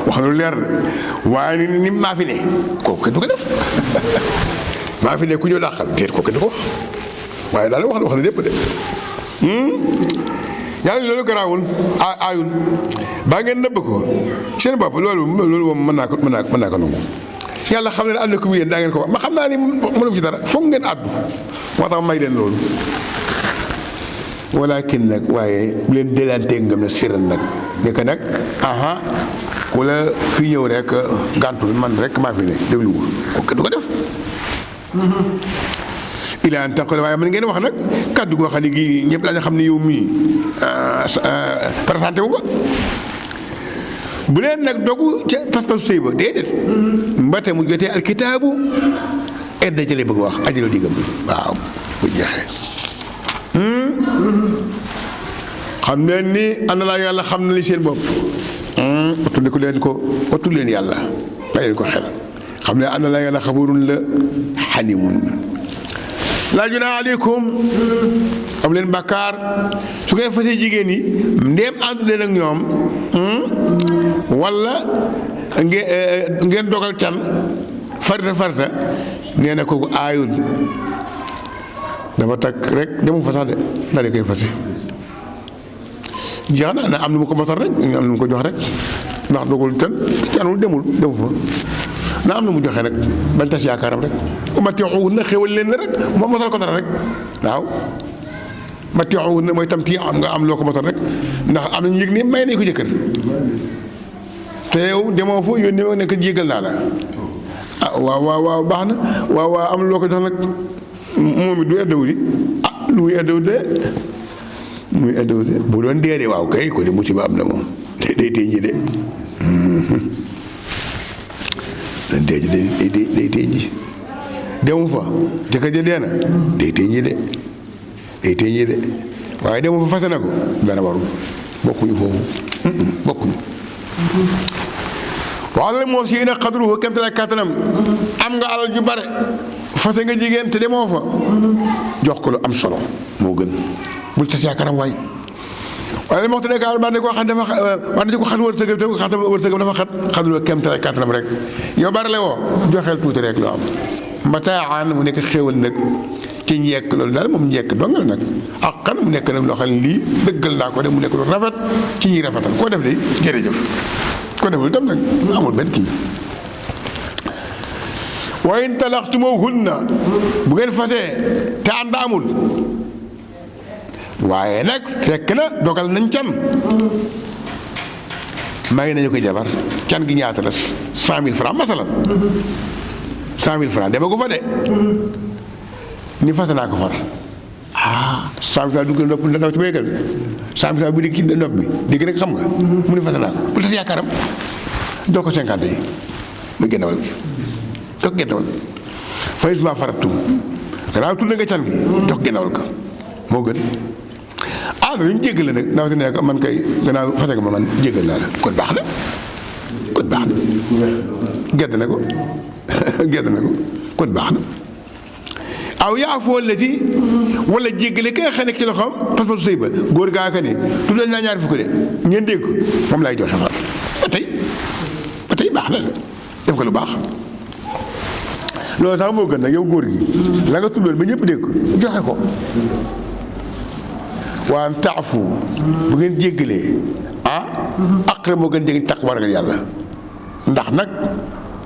wax na lu leer na waaye ni maa fi ne kooku kenn du ko def maa fi ne ku ñëw dàqal déet kooku kenn du ko wax waaye daal wax na lépp de yàlla loolu garaawul aayul baa ngeen nëbb ko seen bopp loolu moom mën naa ko nangu yàlla xam ne am na ku mu yéen daa ngeen ko wax ma xam naa ni mënum ci dara foog ngeen àddu moo tax may leen loolu walakin nag waaye bu leen délanteeg ngam ne siran nag nekk nag ku la fi ñëw rek gàntul man rek maa fi ne déglu ko kooku du ko def ilaan taqul waaye mën ngeen wax nag kàddu goo xam ne gi ñëpp laa nga xam ne yow mii présenté wu ko bu leen nag dogu ca pas-pasu sëy ba déedéet mbate mu jotee alkitaabu edda jële bëgg wax ajaloo diggam waaw bu jeexee xam ne ni ànd laa yàlla xam na li seen bopp wattu leen yàlla bàyyi leen ko xel xam ne ànd laa yàlla xabarun la xalimun laa junaaha aleykum am leen bàkkaar su ngeen fasee jigéen yi ndéem àndu leen ak ñoom wala ngeen dogal can farita nee na kooku aayul dafa takk rek demu fa sax de daal di koy fase jeex na am na mu ko mosal rek am na mu ko jox rek ndax dogul canul demu fa na am na mu joxe rek bañ tas yaakaaram rek matiixuhun na xéwal leen rek moo mosal ko dara rek waaw matiixuhun na mooy tam ti am nga am loo ko mosal rek ndax am na ñu yëg ni may nañ ko jëkkër te yow demoo fa yónnee ma nekk jégal naa la waaw baax na waaw am loo ko jox nag moom it du eddawu di lu muy eddawu de muy indemnité bu doon dee de waaw kay ko de musiba am na moom day tënji de dan dee ji day tënji demu fa jëkkër ja dee na day tënji de waaye demu fa fase na ko benn warul bokkuñu foofu bokkuñu walla moo si na xadruhu kemte la kàttanam am nga alal ju bare fase nga jigéen te demoo fa jox ko lu am solo moo gën bul tas yaakaaram waay waaye li ma wax te nekk ba ne koo xam dafa wax ne ko xat wërsëgam te xam wërsëgam dafa xadruhu kemte la kàttanam rek yow bare le woo joxeel tuuti rek loo am mataan mu nekk xéewal nag ci njekk loolu daal moom njekk dongal nag ak xan mu nekk nag loo xam ne lii dëggal naa ko de mu nekk lu rafet ci ñuy rafetal koo def de jërëjëf ko deful itam nag amul benn kii wa in talaxtumuhunna bu ngeen fasee te ànd amul waaye nag fekk na dogal nañ can may nañu ko jabar can gi ñaata la 100 000 francs masalan 100 000 francs dema ko fa de ni fase naa ko far 100 000 francs dugg nopp ndaw si béykat bi 100 000 francs bu di ci nopp bi dégg nag xam nga mu ni fase naa ko bu tas yaakaaram jox ko 50 yi muy génnawal bi jox génnawal fayit ma faratu gannaaw tudd nga can gi jox génnawal ko moo gën na ñu jéggal la nag ndaw si ne ko man kay gannaaw fase nga ma man jéggal naa la kon baax na gedd na ko kon baax na aw yaa foo la si wala jéggale ka nga xam ne ci loxoom pas-pasu sëy ba góor gaa ka ne tuddal naa ñaari fukk de ngeen dégg moom lay joxe xar ba tey baax na def ko lu baax loolu sax moo gën nag yow góor gi la nga tuddoon ba ñëpp dégg joxe ko waan taafu bu ngeen jéggalee aqra moo gën jege taq war ragal yàlla ndax nag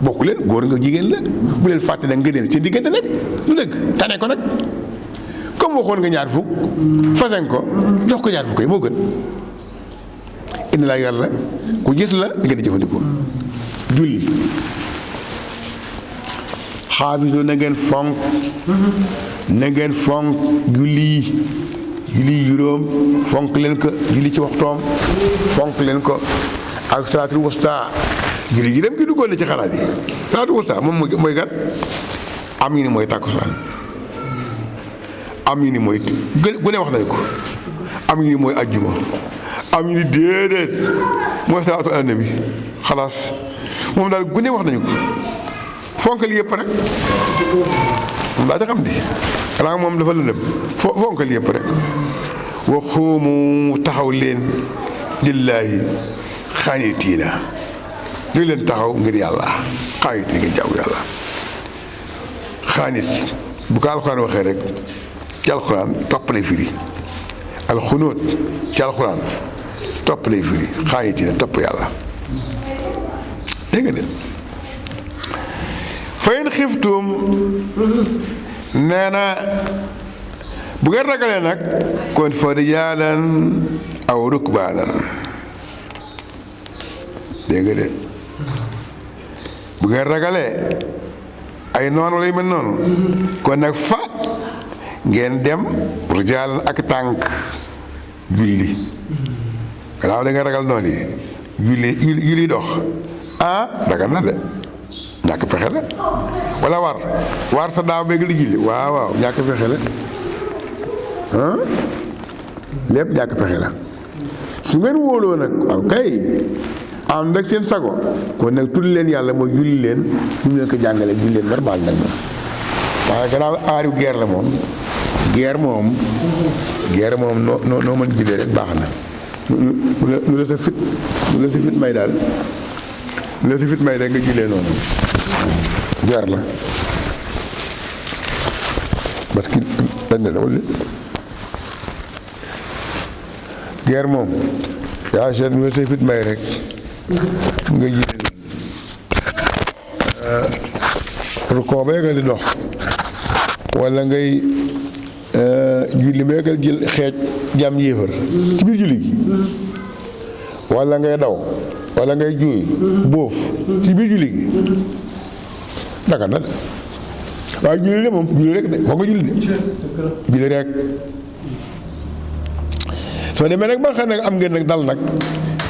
bokku leen góor nga jigéen la bu leen fàtte nag ngëneel seen diggante nag lu dëgg tane ko nag comme waxoon nga ñaar fukk fasen ko jox ko ñaar fukk yi moo gën indi laa yàlla ku gis la di nga di jëfandikoo julli xaabisu na ngeen fonk julli juróom fonk leen ko julli ci waxtoom fonk leen ko ak salaatul wusta julli ji dem ki duggoon na ci xalaat yi salaatul wusta moom mooy gan am ñu ni mooy tàkkusaan am ñu ni mooy gune wax nañ ko am ñu ni mooy ajjuma am ñu ni déedéet mooy salaatu ala nabi xalaas moom daal gune wax nañu ko fonkal yëpp rek moom daa ca xam di xanaa moom dafa lëndëm fonkal yëpp rek wa xuumu taxaw leen lillaahi xaanitiina ñu leen taxaw ngir yàlla xaanit ngir jaamu yàlla xaanit bu ko alxuraan waxee rek ci alxuraan topp lay firi alxunóot ci alxuraan topp lay firi xaanitiina topp yàlla dégg nga de fa in xiftum nee na bu ngeen ragalee nag kon fa rijaalan aw rukbaanan dégg nga de bu ngeen ragalee ay noonu wala yu mel noonu kon nag fa ngeen dem rijaalan ak tànk julli gannaaw da ngeen ragal noonu yi julli dox dagal na de ñàkk pexe la wala war sa daaw beeg li julli waaw ñàkk pexe la lépp ñàkk pexe la su ngeen wóoloo nag waaw kay am nag seen sago kon nag tudd leen yàlla mooy julli leen ñu mu leen ko jàngalee julli leen normal nag moom waaye gannaaw aariw guerre la moom guerre moom noo mën jullee rek baax na lu la sa fit may daal lu la sa fit may rek nga jullee noonu guerre la parce que dañ ne wala guerre moom yaa seet lu la sa fit may rek nga jullee rukkoo ba nga di dox wala ngay julli ba nga jël xeej jàmm yéefar ci biir julli gi wala ngay daw wala ngay juuy bóof ci biir julli gi daga na de waaye julli de moom julli rek de foog nga julli de julli rek soo demee nag ba nga xam ne am ngeen nag dal nag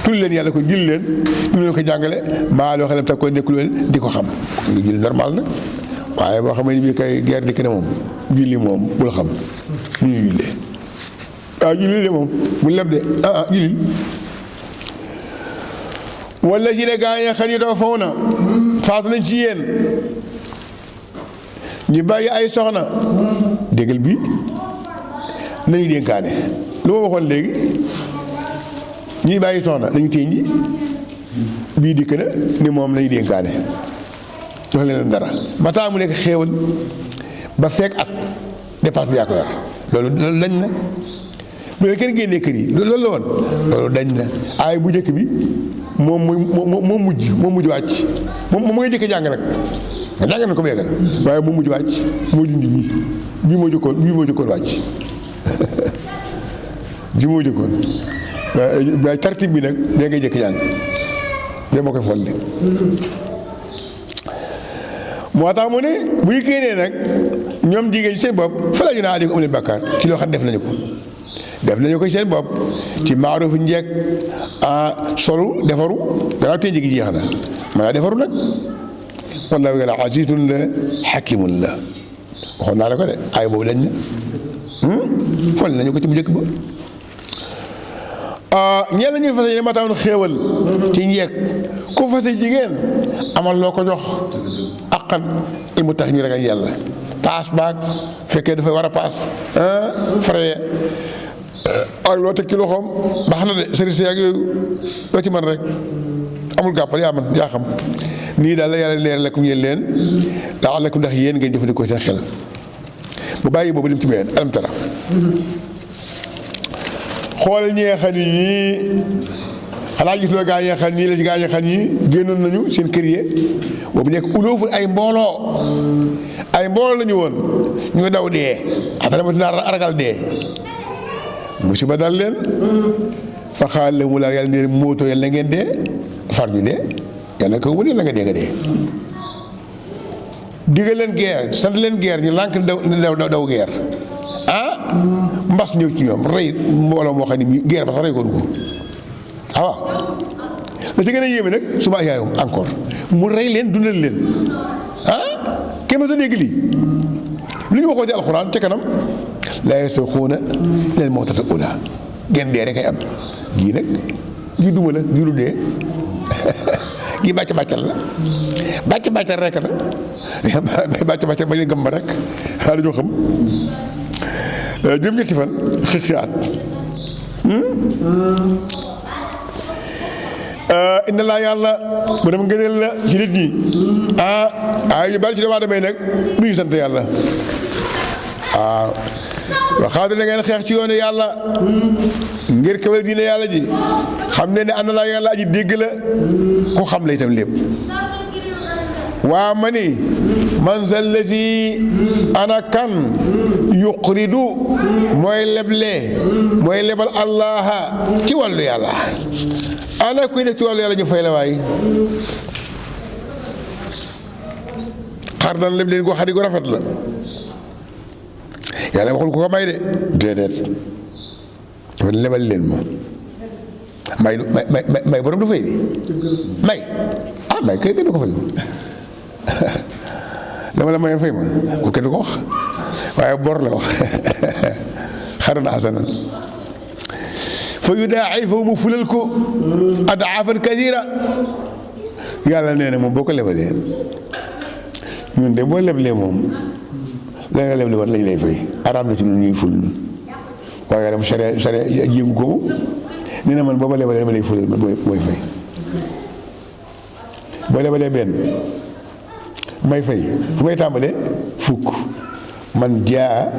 tulli leen yàlla ko julli leen ñu leen ko jàngale mbaa loo xam ne tam ko nekkul leen di ko xam nga julli normal nag waaye boo xamee ni bii kay guerre dikk na moom julli moom bul xam nu ñuy jullee waaw julli de moom bu leb de julli wala si ne gaa yi xel yi doo faw na faatu nañ ci yéen ñu bàyyi ay soxna déggal bi nañu dénkaane lu ma waxoon léegi ñuy bàyyi soxna nañu téeñ ji bii dikk na ni moom nañu dénkaane jox leen dara ba taa mu nekk xéewal ba fekk at dépense bi yaa ko yor loolu dañ na bu leen kenn génnee kër yi loolu la woon loolu dañ na ay bu njëkk bi moo mujj wàcc moom mu ngay jëkk jàng nag nga jàng na ko beegal waaye moo mujj wàcc moo dindi bii moo jëkkoon wàcc bi moo jëkkoon waaye tartib bi nag dee ngay jëkk jàng dee moo koy folli moo tax mu ne bu ñu génnee nag ñoom jigéen ci seen bopp fa la ñu naa aliko am leen bàkkaar ci loo xam def nañu ko seen bopp ci maaruf njekk solu defaru gannaaw tey jigi jeex na mën naa defaru nag wallaahu yàlla azizun la xakimun la waxoon naa la ko de ay boobu dañ na fol nañu ko ci bu njëkk ba ñeen ñuy fase ne mataawoon xéewal ci njekk ku fase jigéen amal loo ko jox aqan il mu tax ñu ragal yàlla paas baag fekkee dafay war a paas frais ak loo teg ci loxoom baax na de service ak yooyu loo ci mën rek amul gàppal yaa man yaa xam nii daal la yàlla leer lakum yéen leen laalakum ndax yéen ngeen jëfandikoo seen xel bu bàyyi boobu lim ci meen alam tara xoolal ñi nga xam ne ñii xanaa gis loo gaa yi nga xam nii la ci gaa yi nga xam ñii génnoon nañu seen kër yi boobu nekk ulóoful ay mbooloo la ñu woon ñu daw dee atana naa ragal dee musiba dal leen fa xaal la mu laa yàlla ne mootoo yàlla na ngeen dee far ñu dee yàlla ko mu ne la nga dee nga dee digal leen guerre sant leen guerre ñu lànk daw guerre mbas ñëw ci ñoom rey mbooloo moo xam ne guerre ba sax rey ko dugg waaw la ci gën a yéeme nag suma yaayum encore mu rey leen dundal leen kenn ma sa dégg lii lu ñu waxoo ci alxuraan ca kanam laa yasuuquuna ilal mawtati ula genn dee rek ay am gii nag gii duma la gii lu dee gii bàcc-bàccal la bàcc-bàccal rek na bàcc-bàccal ba ñu gëm ba rek xaa dañoo xam jëm ñetti fan xiaat inna laa yàlla bu dem ngëneel la ci nit ñi ay yu bari ci doomu aadama yi nag du ñu sant yàlla waxaatu na ngeen xeex ci yoonu yàlla ngir kawal diine yàlla ji xam ne ne ana laa yàlla aji dégg la ku xam la itam lépp waa ma ni man zal lazi ana kan yuqridu mooy lebal allaha ci wàllu yàlla ana kuy def ci wàllu yàlla ñu fay la waay xar dan leb leen ko xadi gu rafet la yàlla waxul ko may de déedéet dafa lebal leen ma may borom du fay di may kay kenn du ko fayu dama la mayoon fay ma ko kenn du ko wax waaye bor la wax xaran hasanan fa yudaa'ifahu mu fulal ko adaafan kasiira yàlla nee na moom boo ko lebalee ñun de boo leblee moom la nga leble woon lañ lay fay araam na ci ñun ñuy ful waaye yàlla mu sare jéngu ko nee na man boo ma lebalee dama lay fulal man mooy fay boo lebalee benn may fay fu may tàmbalee fukk man jaa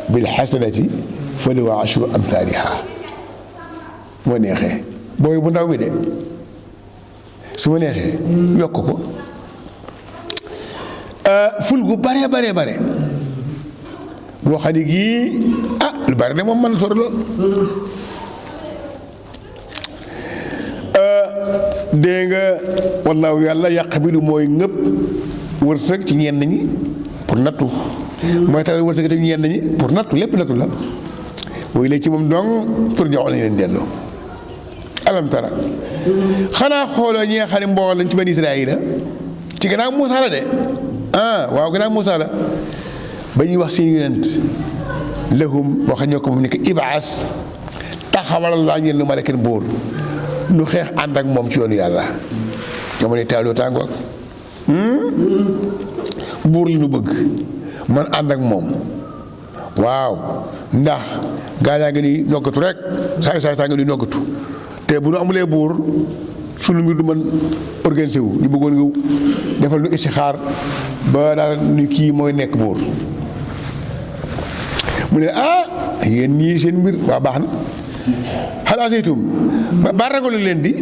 bil hasanati falahu ashru amsaaliha moo neexee booy bu ndaw bi de su ma neexee yokk ko ful gu bare boo xam ne gii lu bari de moom man sori lool dégg nga wallaahu yàlla yàq bi du mooy ngëpp wërsëg ci ñenn ñi pour nattu mooy taal wërsëg tamit ñenn ñi pour nattu lépp nattu la mooy léegi ci moom dong pour jox lañ leen delloo. alam tara xanaa xooloo ñi nga xam ne mbooloo lañ ci bani Israayila ci gannaaw Muusaa la de waaw gannaaw Muusaa la ba ñuy wax seen yonent lahum wax ñoo ko moom ni ko ibaas taxawalal laa ñeel nu malakan buur nu xeex ànd ak moom ci yoonu yàlla jamono taaloo tàngoor buur li nu bëgg man ànd ak moom waaw ndax gaa yaa ngi ni noggatu rek saa ngi ni noggatu te bu nu amulee buur sunu mbir du mën organisé wu ñu bëggoon nga defal nu istixaar ba daal ni kii mooy nekk buur mu ne yéen ñii seen mbir waa baax na xalaa saytum ba ragalu leen di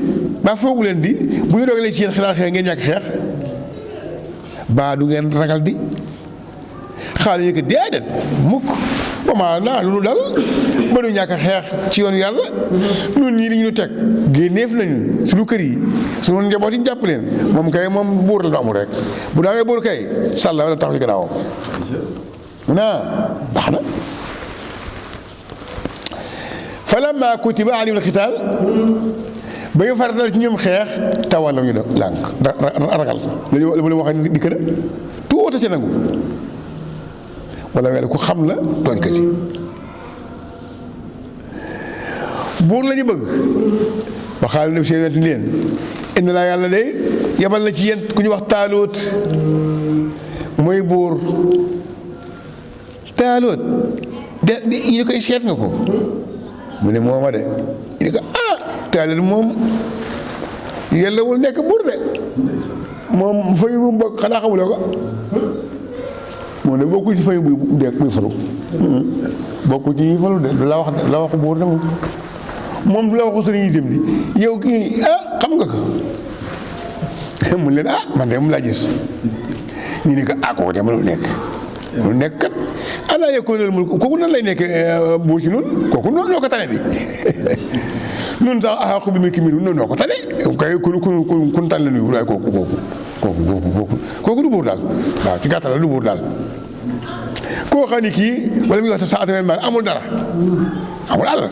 ba foogu leen di bu ñu dogalee ci yéen xalaat xeex ngeen ñàkk xeex ba du ngeen ragal di xaal yi ko déedéet mukk ba maa naa lu nu dal ba du ñàkk xeex ci yoonu yàlla ñun ñii li ñu teg génneef nañu suñu kër yi suñu njaboot yi jàpp leen moom kay moom buur la nu amul rek bu daawee buur kay sàlla wala tax ci gannaawam baax na falamma kutiba alayhimul xitaal ba ñu faratal ci ñoom xeex tawalla ñu lànk ragal la ma leen waxee dikk na tuuta ca nangu wala wala ku xam la tooñkat yi buur la ñu bëgg waxaale ne seen yonent leen inna laa yàlla de yabal na ci yéen ku ñu wax Taalut mooy buur Taalut de ñu ne koy seet nga ko mu ne mooma de ñu ne ko Taalut moom yellawul nekk buur de moom fayu bu bokk xanaa xamuloo ko moom de bokku ci fayu buy falu bokku ci ñuy falu de du la waxu buur de moom du la waxu sëriñ yi dem di yow kii xam nga ko mu leen man de moom laa gis ñu ne ko kooku de mënul nekk kat alaa yakuunul mulku kooku nan lay nekk buur ci nun kooku noonu noo ko tane di nun sax axaqu bil mulki minhu noonu noo ko tane kay kun tànn la nuyu waaye kooku du buur daal waaw ci gàttal la du buur daal koo xam ni kii wala muy wax te sa atamel ma amul dara amul àll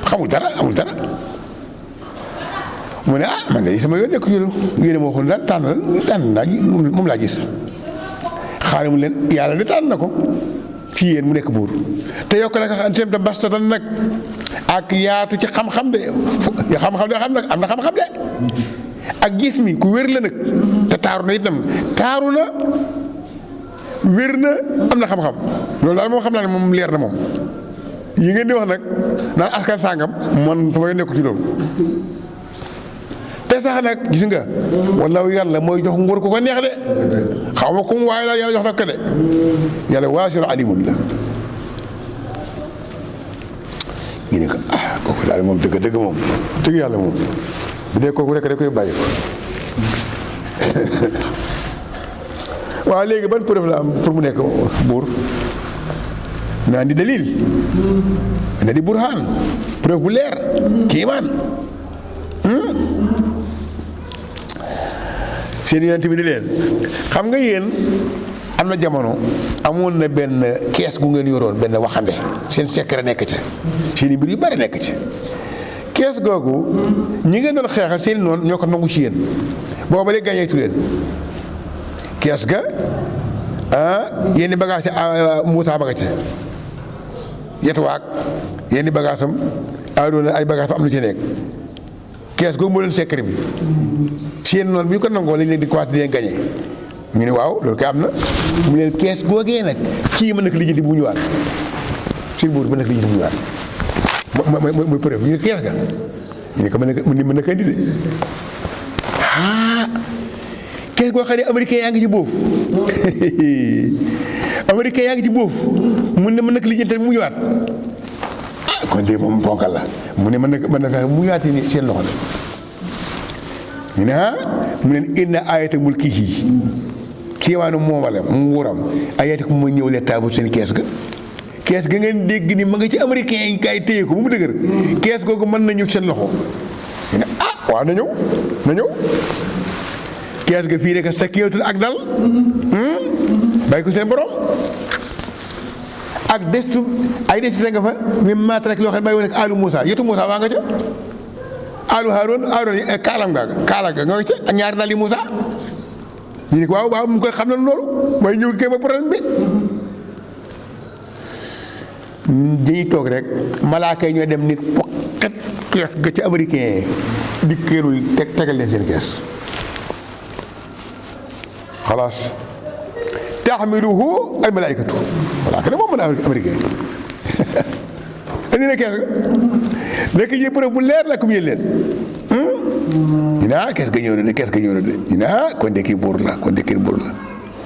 xamul dara mu ne man de sama yoon nekk yéen a ma waxoon daal tànn naa moom laa gis xaaral mu leen yàlla de tànn na ko ci yéen mu nekk buur te yokk nag xam te bastatan nag ak yaatu ci xam-xam de xam-xam de xam nag am na xam-xam de ak gis mi ku wér la nag te taaru na itam taaru na wér na am na xam-xam loolu daal moom xam naa ne moom leer na moom yi ngeen di wax nag naan askan sàngam man sama yoon nekku ci loolu te sax nag gis nga wallaahu yàlla mooy jox nguur ku ko neex de xaw ma kum waaye daal yàlla jox na ko de yàlla waasi'un aliimun la ñu ne ko kooku daal moom dëgg moom dëgg yàlla moom bu dee kooku rek da koy bàyyi waaw léegi ban preuve la am pour mu nekk buur naa di dalil na di burhaan preuve bu leer kiimaan seen yonent bi ni leen xam nga yéen am na jamono amoon na benn kees gu ngeen yoroon benn waxande seen secret nekk ca seen i mbir yu bari nekk ca kees googu ñi ngeen doon xeexal seen noonu ñoo ko nangu ci yéen booba léegi gàññeetu leen kees ga yenn bagage Moussa ba nga ca yetuwaag yenn bagage am Aaroona ay bagage am lu ci nekk kees googu moo leen secret bi seen noonu bi ñu ko nangoo lañ leen di commencé di leen gañe ñu ne waaw loolu kay am na mu leen kees googee nag kii mën na ko lijjanti bu ñëwaat seen buur mën na ko lijjanti bu ñëwaat mooy preuve ñu ne kees ga ñu ne ko mën na ko indi de kees goo xam ne américain yaa ngi ci boofu américain yaa ngi ci boofu mën na ko lijjanti bu mu ñëwaat kon de moom bonkal la mu ne mën na fexe mu ñëwaatee ni seen loxo la ñu ne mu leen inna ayata mulkihi kiiwaanu moomale mu nguuram ayata ku ma ñëw leen taabu seen kees ga ngeen dégg ni ma nga ci américain yi kay téye ko bu mu dëgër kees googu mën na ñëw ci seen loxo ñu ne waaw na ñëw kees ga fii rek sakiyatul ak dal bàyyi ko seen borom ak destu ay desite nga fa mi maat rek loo xam ne bàyyi woon ak alu Moussa yetu Moussa waa nga ca alu Haroun yi kaalam nga nga ca ak ñaari daal yi Moussa ñu ne ko waaw mu koy xam na loolu mooy ñëw kay ba problème bi dañuy toog rek malaaka yi ñooy dem nit poqet kees ga ci américain di kéerul tegal leen seen kees xalaas taxmiluhu al malaikatu malaaka ne moom mën a américain indi na kees ga léegi ji preuve bu leer la comme yéen leen ñu ne kees ga ñëw na de kees ga ñëw na de ñu ne kon de kii buur la kon de kii buur la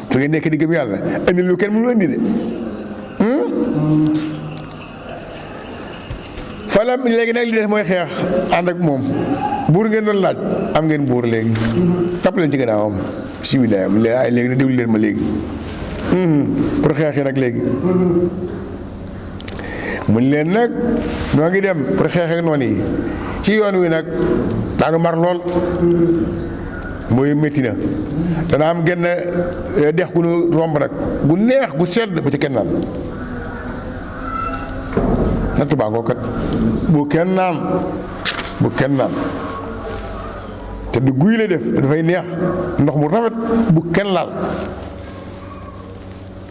su ngeen nekk di gëm yàlla indi lu kenn mënu indi de fala léegi nag li des mooy xeex ànd ak moom buur ngeen doon laaj am ngeen buur léegi topp leen ci gannaawam si wilaayam léegi nag déglu leen ma léegi pour xeex yi nag léegi mun leen nag noo ngi dem pour xeex ak noonu yi ci yoon wi nag daanu mar lool mooy métti na dana am genn dex gu nu romb nag gu neex gu sedd ba ci kenn naan nattu baa ngoo kat bu kenn naan te du guy lay def te dafay neex ndox mu rafet bu kenn laal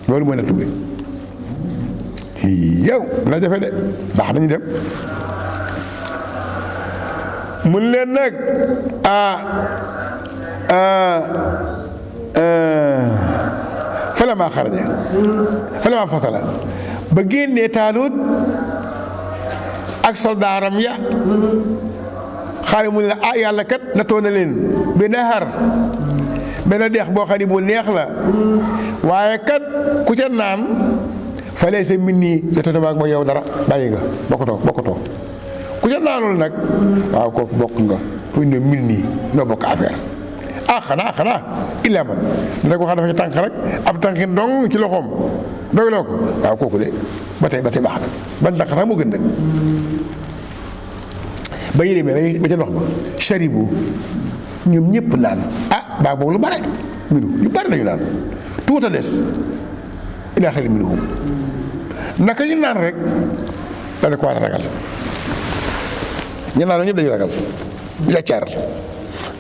loolu mooy nattu bi yow na jafe de baax nañu dem mun leen nag fala maa xaraja fala maa fasala ba génnee Taalut ak soldaaram ya xaale mu ne la yàlla kat natoo na leen benn xar benn dex boo xam ne bu neex la waaye kat ku ca naan fa lay sa min nii jotata maag ma yow dara bàyyi nga bokkutoo ku ca naanul nag waaw kooku bokk nga fu ñu ne min nii noo bokk affaire xanaa illaa man dina ko xam dafa ci tànk rek ab tànkin dong ci loxoom doyloo ko waaw kooku de ba tey baax na ban tànk sax moo gën nag ba yéene ba ca ndox ba charibu ñoom ñëpp naan baa boobu lu bare minu ñu bare nañu naan tuuta des ilaa xel minuhum naka ñu naan rek dana ko waat ragal ñu naan ñëpp dañu ragal yàccaar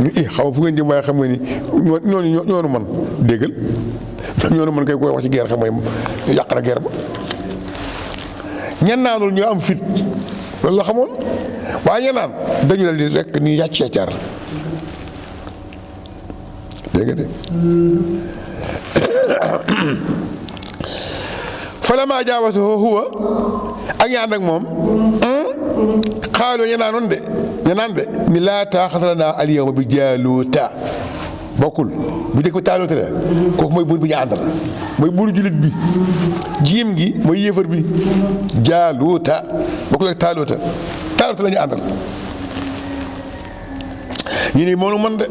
ñu xaw ma fu ngeen jëm waaye xam nga ni ñoonu man déggal ñoonu man kay koy wax ci guerre xam nga yàq na guerre ba ñan naanul ñoo am fit loolu la xamoon waaye ñan naan dañu dal di rek ni yàccaar dégg nga de falamaa jaawasahu huwa ak ña ànd ak moom xaaloo ña naan de ni laa taaxata lanaa al yawma bi jaaluuta bokkul bu njëkk ba taaluuta la kooku mooy buur bi ñu àndal mooy buuru jullit bi jiim gi mooy yéefar bi jaaluuta bokkul ak taaluuta la ñu àndal ñu ni moonu man de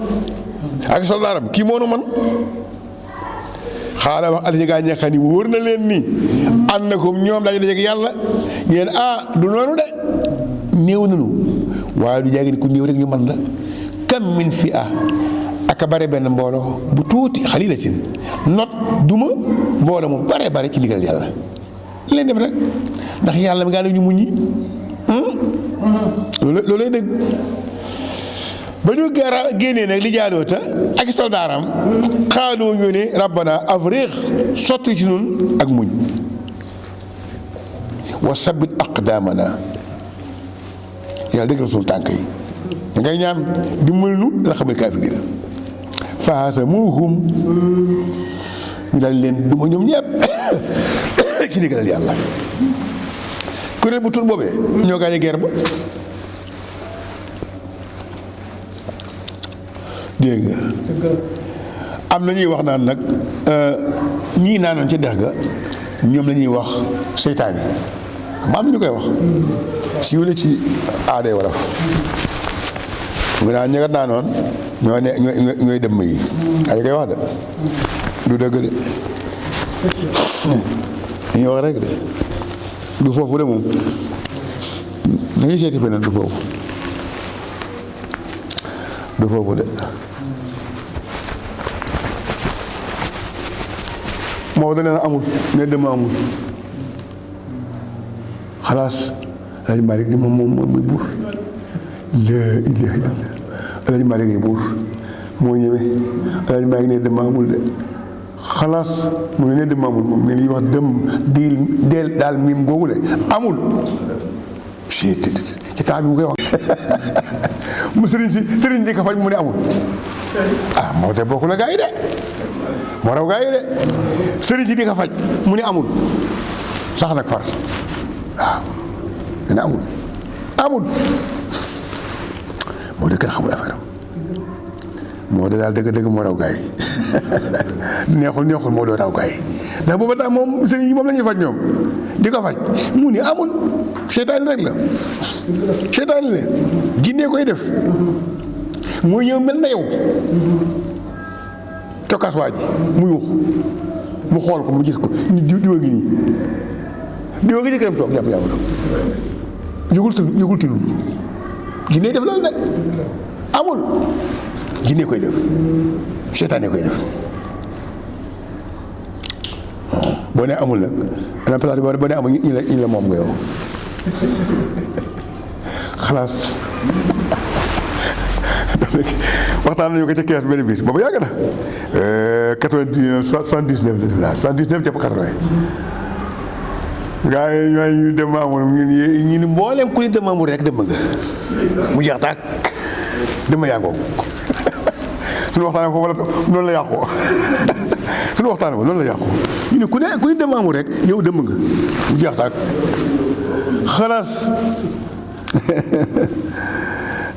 ak soldaaram kii moonu man xaala wax alisi gaa ñi xam ni wóor na leen ni ànd na ko ñoom daañu dajeek yàlla ngeen du noonu de néew nañu waaye du jaagi ni ku néew rek ñu man la kam min fi aka bare benn mbooloo bu tuuti xalilatin not duma mbooloo mu bare ci ndigal yàlla leen dem rek ndax yàlla mi ngaa ne ñu muñ ñi loolu lay dëgg ba ñu génnee nag li jaaloota ak soldaaram xaaloo ñu ne rabbana afriq sotti ci nun ak muñ wa sabbit aqdaamana yàlla dëgg na suñu tànk yi da ngay ñaan dimbali nu la xam ne kaafiriin fa hasamuuhum ñu daal leen duma ñoom ñëpp ci ndigalal yàlla kuréel bu tur boobee ñoo gaañe guerre ba dégg nga am na ñuy wax naan nag ñii naanoon ci dex ga ñoom la ñuy wax seytaan yi ma am na ñu koy wax siiw la ci aaday wolof mu naan ñi nga naanoon ñooy dem yi ay koy wax de du dëgg de dañuy wax rek de du foofu de moom nañuy seeti feneen du foofu de moo da nee na amul ne dema amul xalaas Alaaji Malick ni moom mooy buur laa ilaaha illallaah Alaaji Malick ngay buur moo ñëwee Alaaji Malick ne dama amul de xalaas mu ne dama amul moom ne li wax deel daal miim googu le amul ci temps bi mu koy wax mu sëriñ di ko faj mu ne amul moo te bokk na gaa yi de moo raw gaa yi de sëriñ si di ko faj mu ne amul sax nag far waaw nee na amul moo de kenn xamul affaire moo de daal dëgg moo raw gaa yi neexul moo doo raw gaa yi ndax booba tax moom sëriñ yi moom la ñuy faj ñoom di ko faj mu ni amul seytaane rek la seytaane la jinne koy def mooy ñëw mel na yow tokkaas waa ji mu yuux mu xool ko mu gis ko ni diwa ngi nii diwa ngi jëkkëram toog jàpp yëgul tinu jinne def loolu de amul jinne koy def seytaane koy def boo nee amul nag ana place boo nee amul ñu la moom nga yow xalaas waxtaan nañu ko ca kees benn bis boobu yàgg na 79 la def naa 79 jàpp 80 gaa yi ñooy ñu dem amul ñu ni mbooleem ku ñu dem amul rek dem nga mu jeex taag dama yàggoo suñu waxtaan foofu la noonu la yàqoo suñu waxtaan ba noonu la yàqoo ñu ne ku ñu dem amul rek yow dem nga mu jeex taag xalaas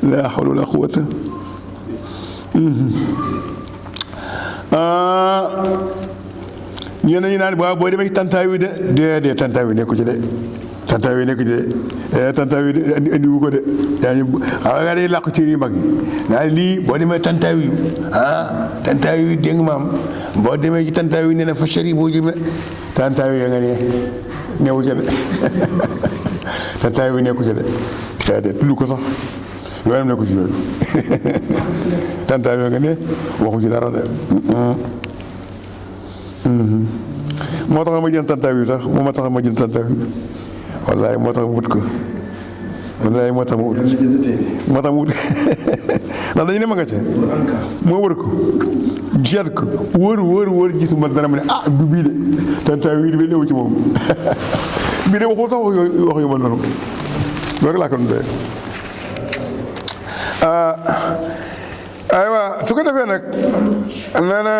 laa hawla wala quwwata ñu ne ñu naan waaw boo demee ci tantaaw yi de tantaaw yi nekku ci de tantaaw yi nekku ci de tantaaw yi de indiwu ko de yaa ngi xam nga day làqu cër yu mag yi nga lii boo demee tantaaw yi tantaaw yi dégg nga maam boo demee ci tantaaw yi nee na fa cër yi boo jëmee tantaaw yi nga ne newu ca de tantaaw yi nekku ci de tudd ko sax yoonam nekku ci yooyu tantaaw yi nga ne waxu ci dara de moo tax ma jënd tantaaw yi sax moo ma tax ma jënd tantaaw yi wallaay moo tax mu wut ko wallaay moo tax mu wut ndax dañu ne ma nga ca moo wër ko jeet ko wër gisuma dara ma ne du bii de tantaaw yi bi newu ci moom bii de waxul sax wax yu ma noonu loolu laa ko doon doyee aywa su ko defee nag nee na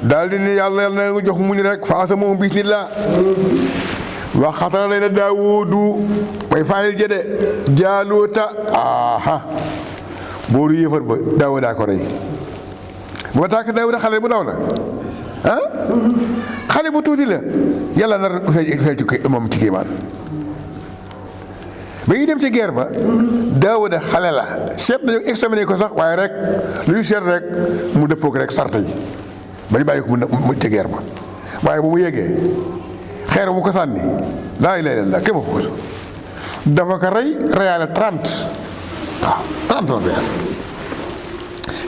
daal di ni yàlla na nga jox muñ rek faasa moom bismillah wax xatara lay na daawudu may fayil jëde jaaluuta booru yéefar ba daawudaa ko rey boo tax daawuda xale bu ndaw la xale bu tuuti la yàlla nar fay ci moom ci kéemaan ba ñuy dem ci guerre ba daawuda xale la seet nañu examiné ko sax waaye rek lu ñu seet rek mu dëppook rek sart yi ba ñu bàyyi ko mu ci guerre ba waaye bu mu yeggee xeer bu ko sànni laa ilaaha illallaah képp ko dafa ko reyaale 30 30 la reyal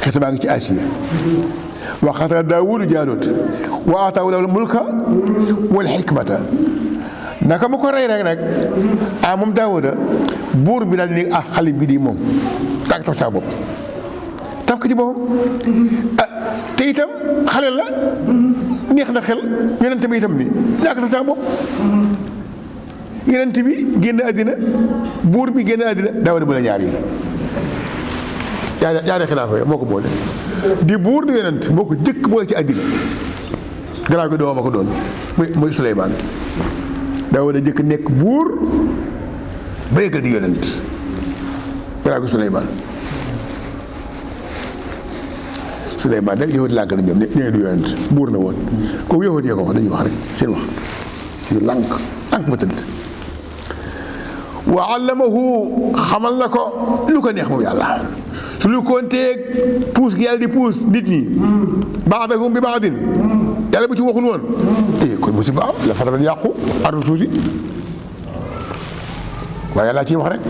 xese baa ngi ci Asiya wa qatala Daawuudu Jaaluuta wa aataahu llaahu l-mulka wal hikmata naka mu ko rey rek nag moom Daawuda buur bi daal ni xale bi di moom daa ko taf saa bopp taf ko ci boppam te itam xale la neex na xel yonent bi itam ni daa ko taf saa bopp yonent bi génn àddina buur bi génn àddina Daawuda bu la ñaar yi ñaari xilaafa moo ko boole di buur di yonent moo ko jëkk boole ci àddina gannaaw gi doomam a ko doon muy Suleymaan Daawuda jëkk nekk buur ba yëgal di yonent gannaaw gi Suleymaan nag yahut lànk na ñoom ne du yonent buur na woon kooku yahut yee ko wax dañuy wax rek seen wax yu lànk ba tëdd wa allamahu xamal na ko lu ko neex moom yàlla su ñu konteeg puus gi yàlla di puus nit ñi baadahum bi baadin yàlla bu ci waxul woon kon musiba am la fataran yàqu ardu suuf si waaye yàlla ciy wax rek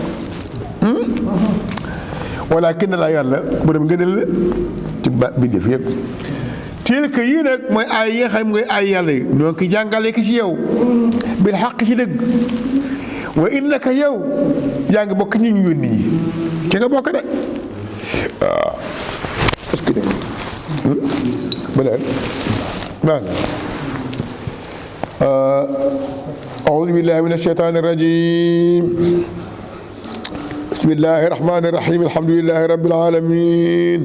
walakin la yàlla bu dem ngëneel la ci bindeef yëpp tilka yii nag mooy ay yi nga xam mooy ay yàlla yi ñoo ki jàngale ki ci yow bil xaq ci dëgg wa innaka yow yaa ngi bokk ñu yónni ñi ci nga bokk de waaw est-ce que dégg beneen baax na أعوذ بالله من الشيطان الرجيم بسم الله الرحمن الرحيم الحمد لله رب العالمين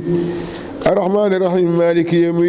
الرحمن الرحيم مالك يوم